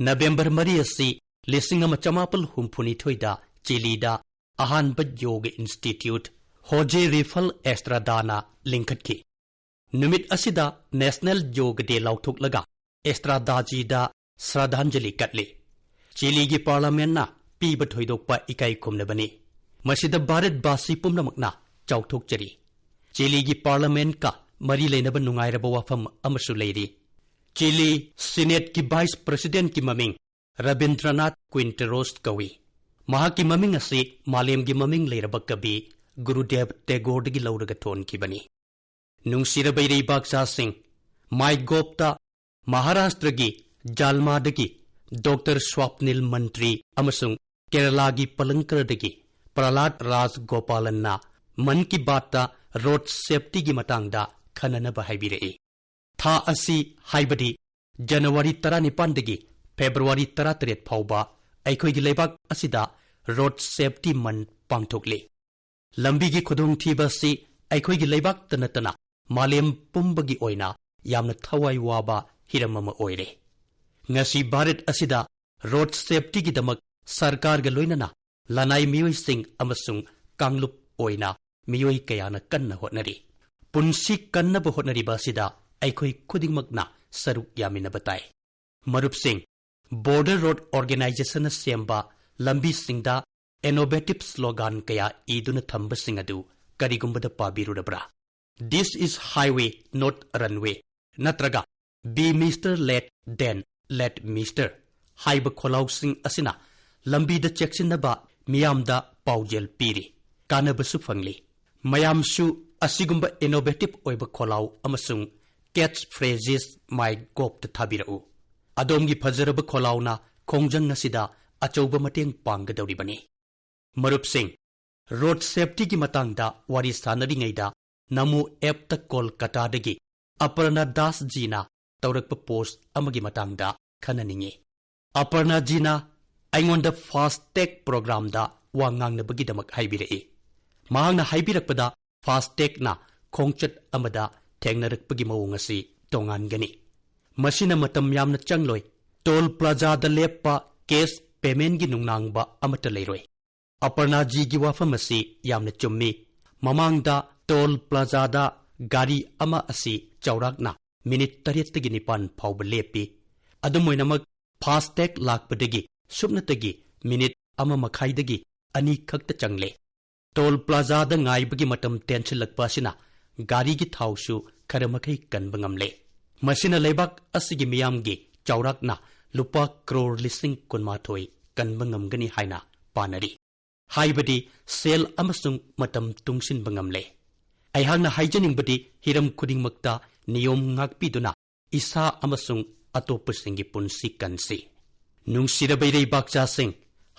ꯅꯕꯦꯝꯕꯔ ꯃꯔꯤ ꯑꯁꯤ ꯂꯤꯁꯤꯡ ꯑꯃ ꯆꯃꯥꯄꯜ ꯍꯨꯝꯐꯨꯅꯤꯊꯣꯏꯗ ꯆꯤꯂꯤꯗ ꯑꯍꯥꯟꯕ ꯌꯣꯒ ꯏꯟꯁꯇꯤꯇ꯭ꯌꯨꯠ ꯍꯣꯖꯦ ꯔꯤꯐꯜ ꯑꯦꯁꯇ꯭ꯔꯥꯗꯥꯅ ꯂꯤꯡꯈꯠꯈꯤ꯫ ꯅꯨꯃꯤꯠ ꯑꯁꯤꯗ ꯅꯦꯁꯅꯦꯜ ꯌꯣꯒ ꯗꯦ ꯂꯥꯎꯊꯣꯛꯂꯒ ꯑꯦꯁꯇ꯭ꯔꯥꯗꯥꯖꯤꯗ ꯁ꯭ꯔꯥꯗꯥꯟꯖꯂꯤ ꯀꯠꯂꯤ꯫ ꯆꯤꯂꯤꯒꯤ ꯄꯥꯔꯂꯥꯃꯦꯟꯠꯅ ꯄꯤꯕ ꯊꯣꯏꯗꯣꯛꯄ ꯏꯀꯥꯏ ꯈꯨꯝꯅꯕꯅꯤ꯫ ꯃꯁꯤꯗ ꯚꯥꯔꯠꯕꯥꯁꯤ ꯄꯨꯝꯅꯃꯛꯅ ꯆꯥꯎꯊꯣꯛꯆꯔꯤ꯫ ꯆꯤꯂꯤꯒꯤ ꯄꯥꯔꯂꯥꯃꯦꯟꯠꯀ ꯃꯔꯤ ꯂꯩꯅꯕ ꯅꯨꯡꯉꯥꯏꯔꯕ ꯋꯥꯐꯝ ꯑꯃꯁꯨ ꯂꯩꯔꯤ꯫ ꯆꯤꯂꯤ ꯁꯤꯅꯦꯠꯀꯤ ꯚꯥꯏꯁ ꯄ꯭ꯔꯁꯤꯗꯦꯟꯠꯀꯤ ꯃꯃꯤꯡ ꯔꯕꯤꯟꯗ꯭ꯔꯅꯥꯊ ꯀ꯭ꯋꯤꯟꯇꯦꯔꯣꯁ ꯀꯧꯏ꯫ ꯃꯍꯥꯛꯀꯤ ꯃꯃꯤꯡ ꯑꯁꯤ ꯃꯥꯂꯦꯝꯒꯤ ꯃꯃꯤꯡ ꯂꯩꯔꯕ ꯀꯕꯤ ꯒꯨꯔꯨꯗꯦꯕ ꯇꯦꯒꯣꯔꯗꯒꯤ ꯂꯧꯔꯒ ꯊꯣꯟꯈꯤꯕꯅꯤ꯫ ꯅꯨꯡꯁꯤꯔꯕ ꯏꯔꯩꯕꯥꯛꯆꯥꯁꯤꯡ, ꯃꯥꯏꯒꯣꯞꯇ ꯃꯍꯥꯔꯥꯁꯇ꯭ꯔꯒꯤ ꯖꯥꯜꯃꯥꯗꯒꯤ ꯗꯣꯛꯇꯔ ꯁ꯭ꯋꯥꯞꯅꯤꯜ ꯃꯟꯇ꯭ꯔꯤ ꯑꯃꯁꯨꯡ ꯀꯦꯔꯂꯥꯒꯤ ꯄꯂꯪꯀꯔꯗꯒꯤ ꯄ꯭ꯔꯍꯂꯥꯗ ꯔꯥꯖ ꯒꯣꯄꯥꯂꯟꯅ ꯃꯟ ꯀꯤ ꯕꯥꯠꯇ ꯔꯣꯗ ꯁꯦꯐꯇꯤꯒꯤ ꯃꯇꯥꯡꯗ ꯈꯟꯅꯅꯕ ꯍꯥꯏꯕꯤꯔꯛꯏ꯫ ꯊꯥ ꯑꯁꯤ, ꯍꯥꯏꯕꯗꯤ ꯖꯅꯋꯥꯔꯤ ꯇꯔꯥꯅꯤꯄꯥꯟꯗꯒꯤ ꯐꯦꯕ꯭ꯔꯨꯋꯥꯔꯤ ꯇꯔꯥꯇꯔꯦꯠ ꯐꯥꯎꯕ ꯑꯩꯈꯣꯏꯒꯤ ꯂꯩꯕꯥꯛ ꯑꯁꯤꯗ ꯔꯣꯗ ꯁꯦꯐꯇꯤ ꯃꯟꯊ ꯄꯥꯡꯊꯣꯛꯂꯤ꯫ ꯂꯝꯕꯤꯒꯤ ꯈꯨꯗꯣꯡꯊꯤꯕ ꯑꯁꯤ ꯑꯩꯈꯣꯏꯒꯤ ꯂꯩꯕꯥꯛꯇ ꯅꯠꯇꯅ ꯃꯥꯂꯦꯝ ꯄꯨꯝꯕꯒꯤ ꯑꯣꯏꯅ ꯌꯥꯝꯅ ꯊꯋꯥꯏ ꯋꯥꯕ ꯍꯤꯔꯝ ꯑꯃ ꯑꯣꯏꯔꯦ꯫ ꯉꯁꯤ ꯚꯥꯔꯠ ꯑꯁꯤꯗ ꯔꯣꯗ ꯁꯦꯐꯇꯤꯒꯤꯗꯃꯛ ꯁꯔꯀꯥꯔꯒ ꯂꯣꯏꯅꯅ ꯂꯅꯥꯏ ꯃꯤꯑꯣꯏꯁꯤꯡ ꯑꯃꯁꯨꯡ ꯀꯥꯡꯂꯨꯞ ꯑꯣꯏꯅ ꯃꯤꯑꯣꯏ ꯀꯌꯥꯅ ꯀꯟꯅ ꯍꯣꯠꯅꯔꯤ꯫ ꯄꯨꯟꯁꯤ ꯀꯟꯅꯕ ꯍꯣꯠꯅꯔꯤꯕ ꯑꯁꯤꯗ ꯑꯩꯈꯣꯏ ꯈꯨꯗꯤꯡꯃꯛꯅ ꯁꯔꯨꯛ ꯌꯥꯃꯤꯟꯅꯕ ꯇꯥꯏ꯫ ꯃꯔꯨꯞꯁꯤꯡ, ꯕꯣꯔꯗꯔ ꯔꯣꯗ ꯑꯣꯔꯒꯅꯥꯏꯖꯦꯁꯟꯅ ꯁꯦꯝꯕ ꯂꯝꯕꯤꯁꯤꯡꯗ ꯏꯅꯣꯚꯦꯇꯤꯚ ꯁ꯭ꯂꯣꯒꯥꯟ ꯀꯌꯥ ꯏꯗꯨꯅ ꯊꯝꯕꯁꯤꯡ ꯑꯗꯨ ꯀꯔꯤꯒꯨꯝꯕꯗ ꯄꯥꯕꯤꯔꯨꯔꯕ꯭ꯔꯥ? "This is highway, not runway" ꯅꯠꯇ꯭ꯔꯒ Be Mister Let Then Let Mister ꯍꯥꯏꯕ ꯈꯣꯜꯂꯥꯎꯁꯤꯡ ꯑꯁꯤꯅ ꯂꯝꯕꯤꯗ ꯆꯦꯛꯁꯤꯟꯅꯕ ꯃꯤꯌꯥꯝꯗ ꯄꯥꯎꯖꯦꯜ ꯄꯤꯔꯤ, ꯀꯥꯟꯅꯕꯁꯨ ꯐꯪꯂꯤ꯫ ꯃꯌꯥꯝꯁꯨ ꯑꯁꯤꯒꯨꯝꯕ innovative ꯑꯣꯏꯕ ꯈꯣꯜꯂꯥꯎ ꯑꯃꯁꯨꯡ catch phrases MyGovꯇ ꯊꯥꯕꯤꯔꯛꯎ꯫ ꯑꯗꯣꯝꯒꯤ ꯐꯖꯔꯕ ꯈꯣꯜꯂꯥꯎꯅ ꯈꯣꯡꯖꯪ ꯑꯁꯤꯗ ꯑꯆꯧꯕ ꯃꯇꯦꯡ ꯄꯥꯡꯒꯗꯧꯔꯤꯕꯅꯤ꯫ ꯃꯔꯨꯞꯁꯤꯡ, road safetyꯒꯤ ꯃꯇꯥꯡꯗ ꯋꯥꯔꯤ ꯁꯥꯟꯅꯔꯤꯉꯩꯗ ꯅꯃꯣ appꯇ ꯀꯣꯜꯀꯇꯥꯗꯒꯤ ꯑꯄꯔꯅꯥ ꯗꯥꯁꯖꯤꯅ ꯇꯧꯔꯛꯄ post ꯑꯃꯒꯤ ꯃꯇꯥꯡꯗ ꯈꯟꯅꯅꯤꯡꯏ꯫ ꯑꯄꯔꯅꯥꯖꯤꯅ ꯑꯩꯉꯣꯟꯗ FASTag programꯗ ꯋꯥ ꯉꯥꯡꯅꯕꯒꯤꯗꯃꯛ ꯍꯥꯏꯕꯤꯔꯛꯏ꯫ ꯃꯍꯥꯛꯅ ꯍꯥꯏꯕꯤꯔꯛꯄꯗ, FASTagꯅ ꯈꯣꯡꯆꯠ ꯑꯃꯗ ꯊꯦꯡꯅꯔꯛꯄꯒꯤ ꯃꯑꯣꯡ ꯑꯁꯤ ꯇꯣꯉꯥꯟꯒꯅꯤ꯫ ꯃꯁꯤꯅ ꯃꯇꯝ ꯌꯥꯝꯅ ꯆꯪꯂꯣꯏ꯫ Toll plazaꯗ ꯂꯦꯞꯄ cash paymentꯀꯤ ꯅꯨꯡꯅꯥꯡꯕ ꯑꯃꯠꯇ ꯂꯩꯔꯣꯏ꯫ ꯑꯄꯔꯅꯥꯖꯤꯒꯤ ꯋꯥꯐꯝ ꯑꯁꯤ ꯌꯥꯝꯅ ꯆꯨꯝꯃꯤ꯫ ꯃꯃꯥꯡꯗ toll plazaꯗ ꯒꯥꯔꯤ ꯑꯃ ꯑꯁꯤ ꯆꯥꯎꯔꯥꯛꯅ minute ꯇꯔꯦꯠꯇꯒꯤ ꯅꯤꯄꯥꯟ ꯐꯥꯎꯕ ꯂꯦꯞꯄꯤ꯫ ꯑꯗꯨꯝ ꯑꯣꯏꯅꯃꯛ, FASTag ꯂꯥꯛꯄꯗꯒꯤ ꯁꯨꯞꯅꯇꯒꯤ minute ꯑꯃ ꯃꯈꯥꯏꯗꯒꯤ ꯑꯅꯤ ꯈꯛꯇ ꯆꯪꯂꯦ꯫ Toll plazaꯗ ꯉꯥꯏꯕꯒꯤ ꯃꯇꯝ ꯇꯦꯟꯁꯤꯜꯂꯛꯄ ꯑꯁꯤꯅ ꯒꯥꯔꯤꯒꯤ ꯊꯥꯎꯁꯨ ꯈꯔ ꯃꯈꯩ ꯀꯟꯕ ꯉꯝꯂꯦ꯫ ꯃꯁꯤꯅ ꯂꯩꯕꯥꯛ ꯑꯁꯤꯒꯤ ꯃꯤꯌꯥꯝꯒꯤ ꯆꯥꯎꯔꯥꯛꯅ ꯂꯨꯄꯥ ꯀ꯭ꯔꯣꯔ ꯂꯤꯁꯤꯡ ꯀꯨꯟꯃꯥꯊꯣꯏ ꯀꯟꯕ ꯉꯝꯒꯅꯤ ꯍꯥꯏꯅ ꯄꯥꯅꯔꯤ꯫ ꯍꯥꯏꯕꯗꯤ, ꯁꯦꯜ ꯑꯃꯁꯨꯡ ꯃꯇꯝ ꯇꯨꯡꯁꯤꯟꯕ ꯉꯝꯂꯦ꯫ ꯑꯩꯍꯥꯛꯅ ꯍꯥꯏꯖꯅꯤꯡꯕꯗꯤ, ꯍꯤꯔꯝ ꯈꯨꯗꯤꯡꯃꯛꯇ ꯅꯤꯌꯣꯝ ꯉꯥꯛꯄꯤꯗꯨꯅ ꯏꯁꯥ ꯑꯃꯁꯨꯡ ꯑꯇꯣꯞꯄꯁꯤꯡꯒꯤ ꯄꯨꯟꯁꯤ ꯀꯟꯁꯤ꯫ ꯅꯨꯡꯁꯤꯔꯕ ꯏꯔꯩꯕꯥꯛꯆꯥꯁꯤꯡ,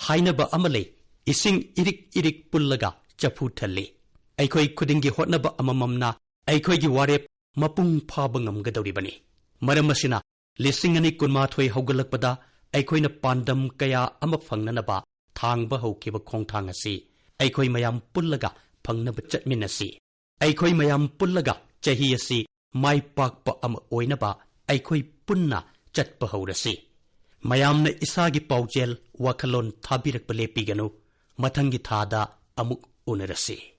ꯍꯥꯏꯅꯕ ꯑꯃ ꯂꯩ, "ꯏꯁꯤꯡ ꯏꯔꯤꯛ ꯏꯔꯤꯛ ꯄꯨꯜꯂꯒ ꯆꯐꯨ ꯊꯜꯂꯤ"꯫ ꯑꯩꯈꯣꯏ ꯈꯨꯗꯤꯡꯒꯤ ꯍꯣꯠꯅꯕ ꯑꯃꯃꯝꯅ ꯑꯩꯈꯣꯏꯒꯤ ꯋꯥꯔꯦꯞ ꯃꯄꯨꯡ ꯐꯥꯕ ꯉꯝꯒꯗꯧꯔꯤꯕꯅꯤ꯫ ꯃꯔꯝ ꯑꯁꯤꯅ, ꯂꯤꯁꯤꯡ ꯑꯅꯤ ꯀꯨꯟꯃꯥꯊꯣꯏ ꯍꯧꯒꯠꯂꯛꯄꯗ ꯑꯩꯈꯣꯏꯅ ꯄꯥꯟꯗꯝ ꯀꯌꯥ ꯑꯃ ꯐꯪꯅꯅꯕ ꯊꯥꯡꯕ ꯍꯧꯈꯤꯕ ꯈꯣꯡꯊꯥꯡ ꯑꯁꯤ ꯑꯩꯈꯣꯏ ꯃꯌꯥꯝ ꯄꯨꯜꯂꯒ ꯐꯪꯅꯕ ꯆꯠꯃꯤꯟꯅꯁꯤ꯫ ꯑꯩꯈꯣꯏ ꯃꯌꯥꯝ ꯄꯨꯜꯂꯒ ꯆꯍꯤ ꯑꯁꯤ ꯃꯥꯏ ꯄꯥꯛꯄ ꯑꯃ ꯑꯣꯏꯅꯕ ꯑꯩꯈꯣꯏ ꯄꯨꯟꯅ ꯆꯠꯄ ꯍꯧꯔꯁꯤ꯫ ꯃꯌꯥꯝꯅ ꯏꯁꯥꯒꯤ ꯄꯥꯎꯖꯦꯜ, ꯋꯥꯈꯜꯂꯣꯟ ꯊꯥꯕꯤꯔꯛꯄ ꯂꯦꯞꯄꯤꯒꯅꯨ꯫ ꯃꯊꯪꯒꯤ ꯊꯥꯗ ꯑꯃꯨꯛ ꯎꯅꯔꯁꯤ꯫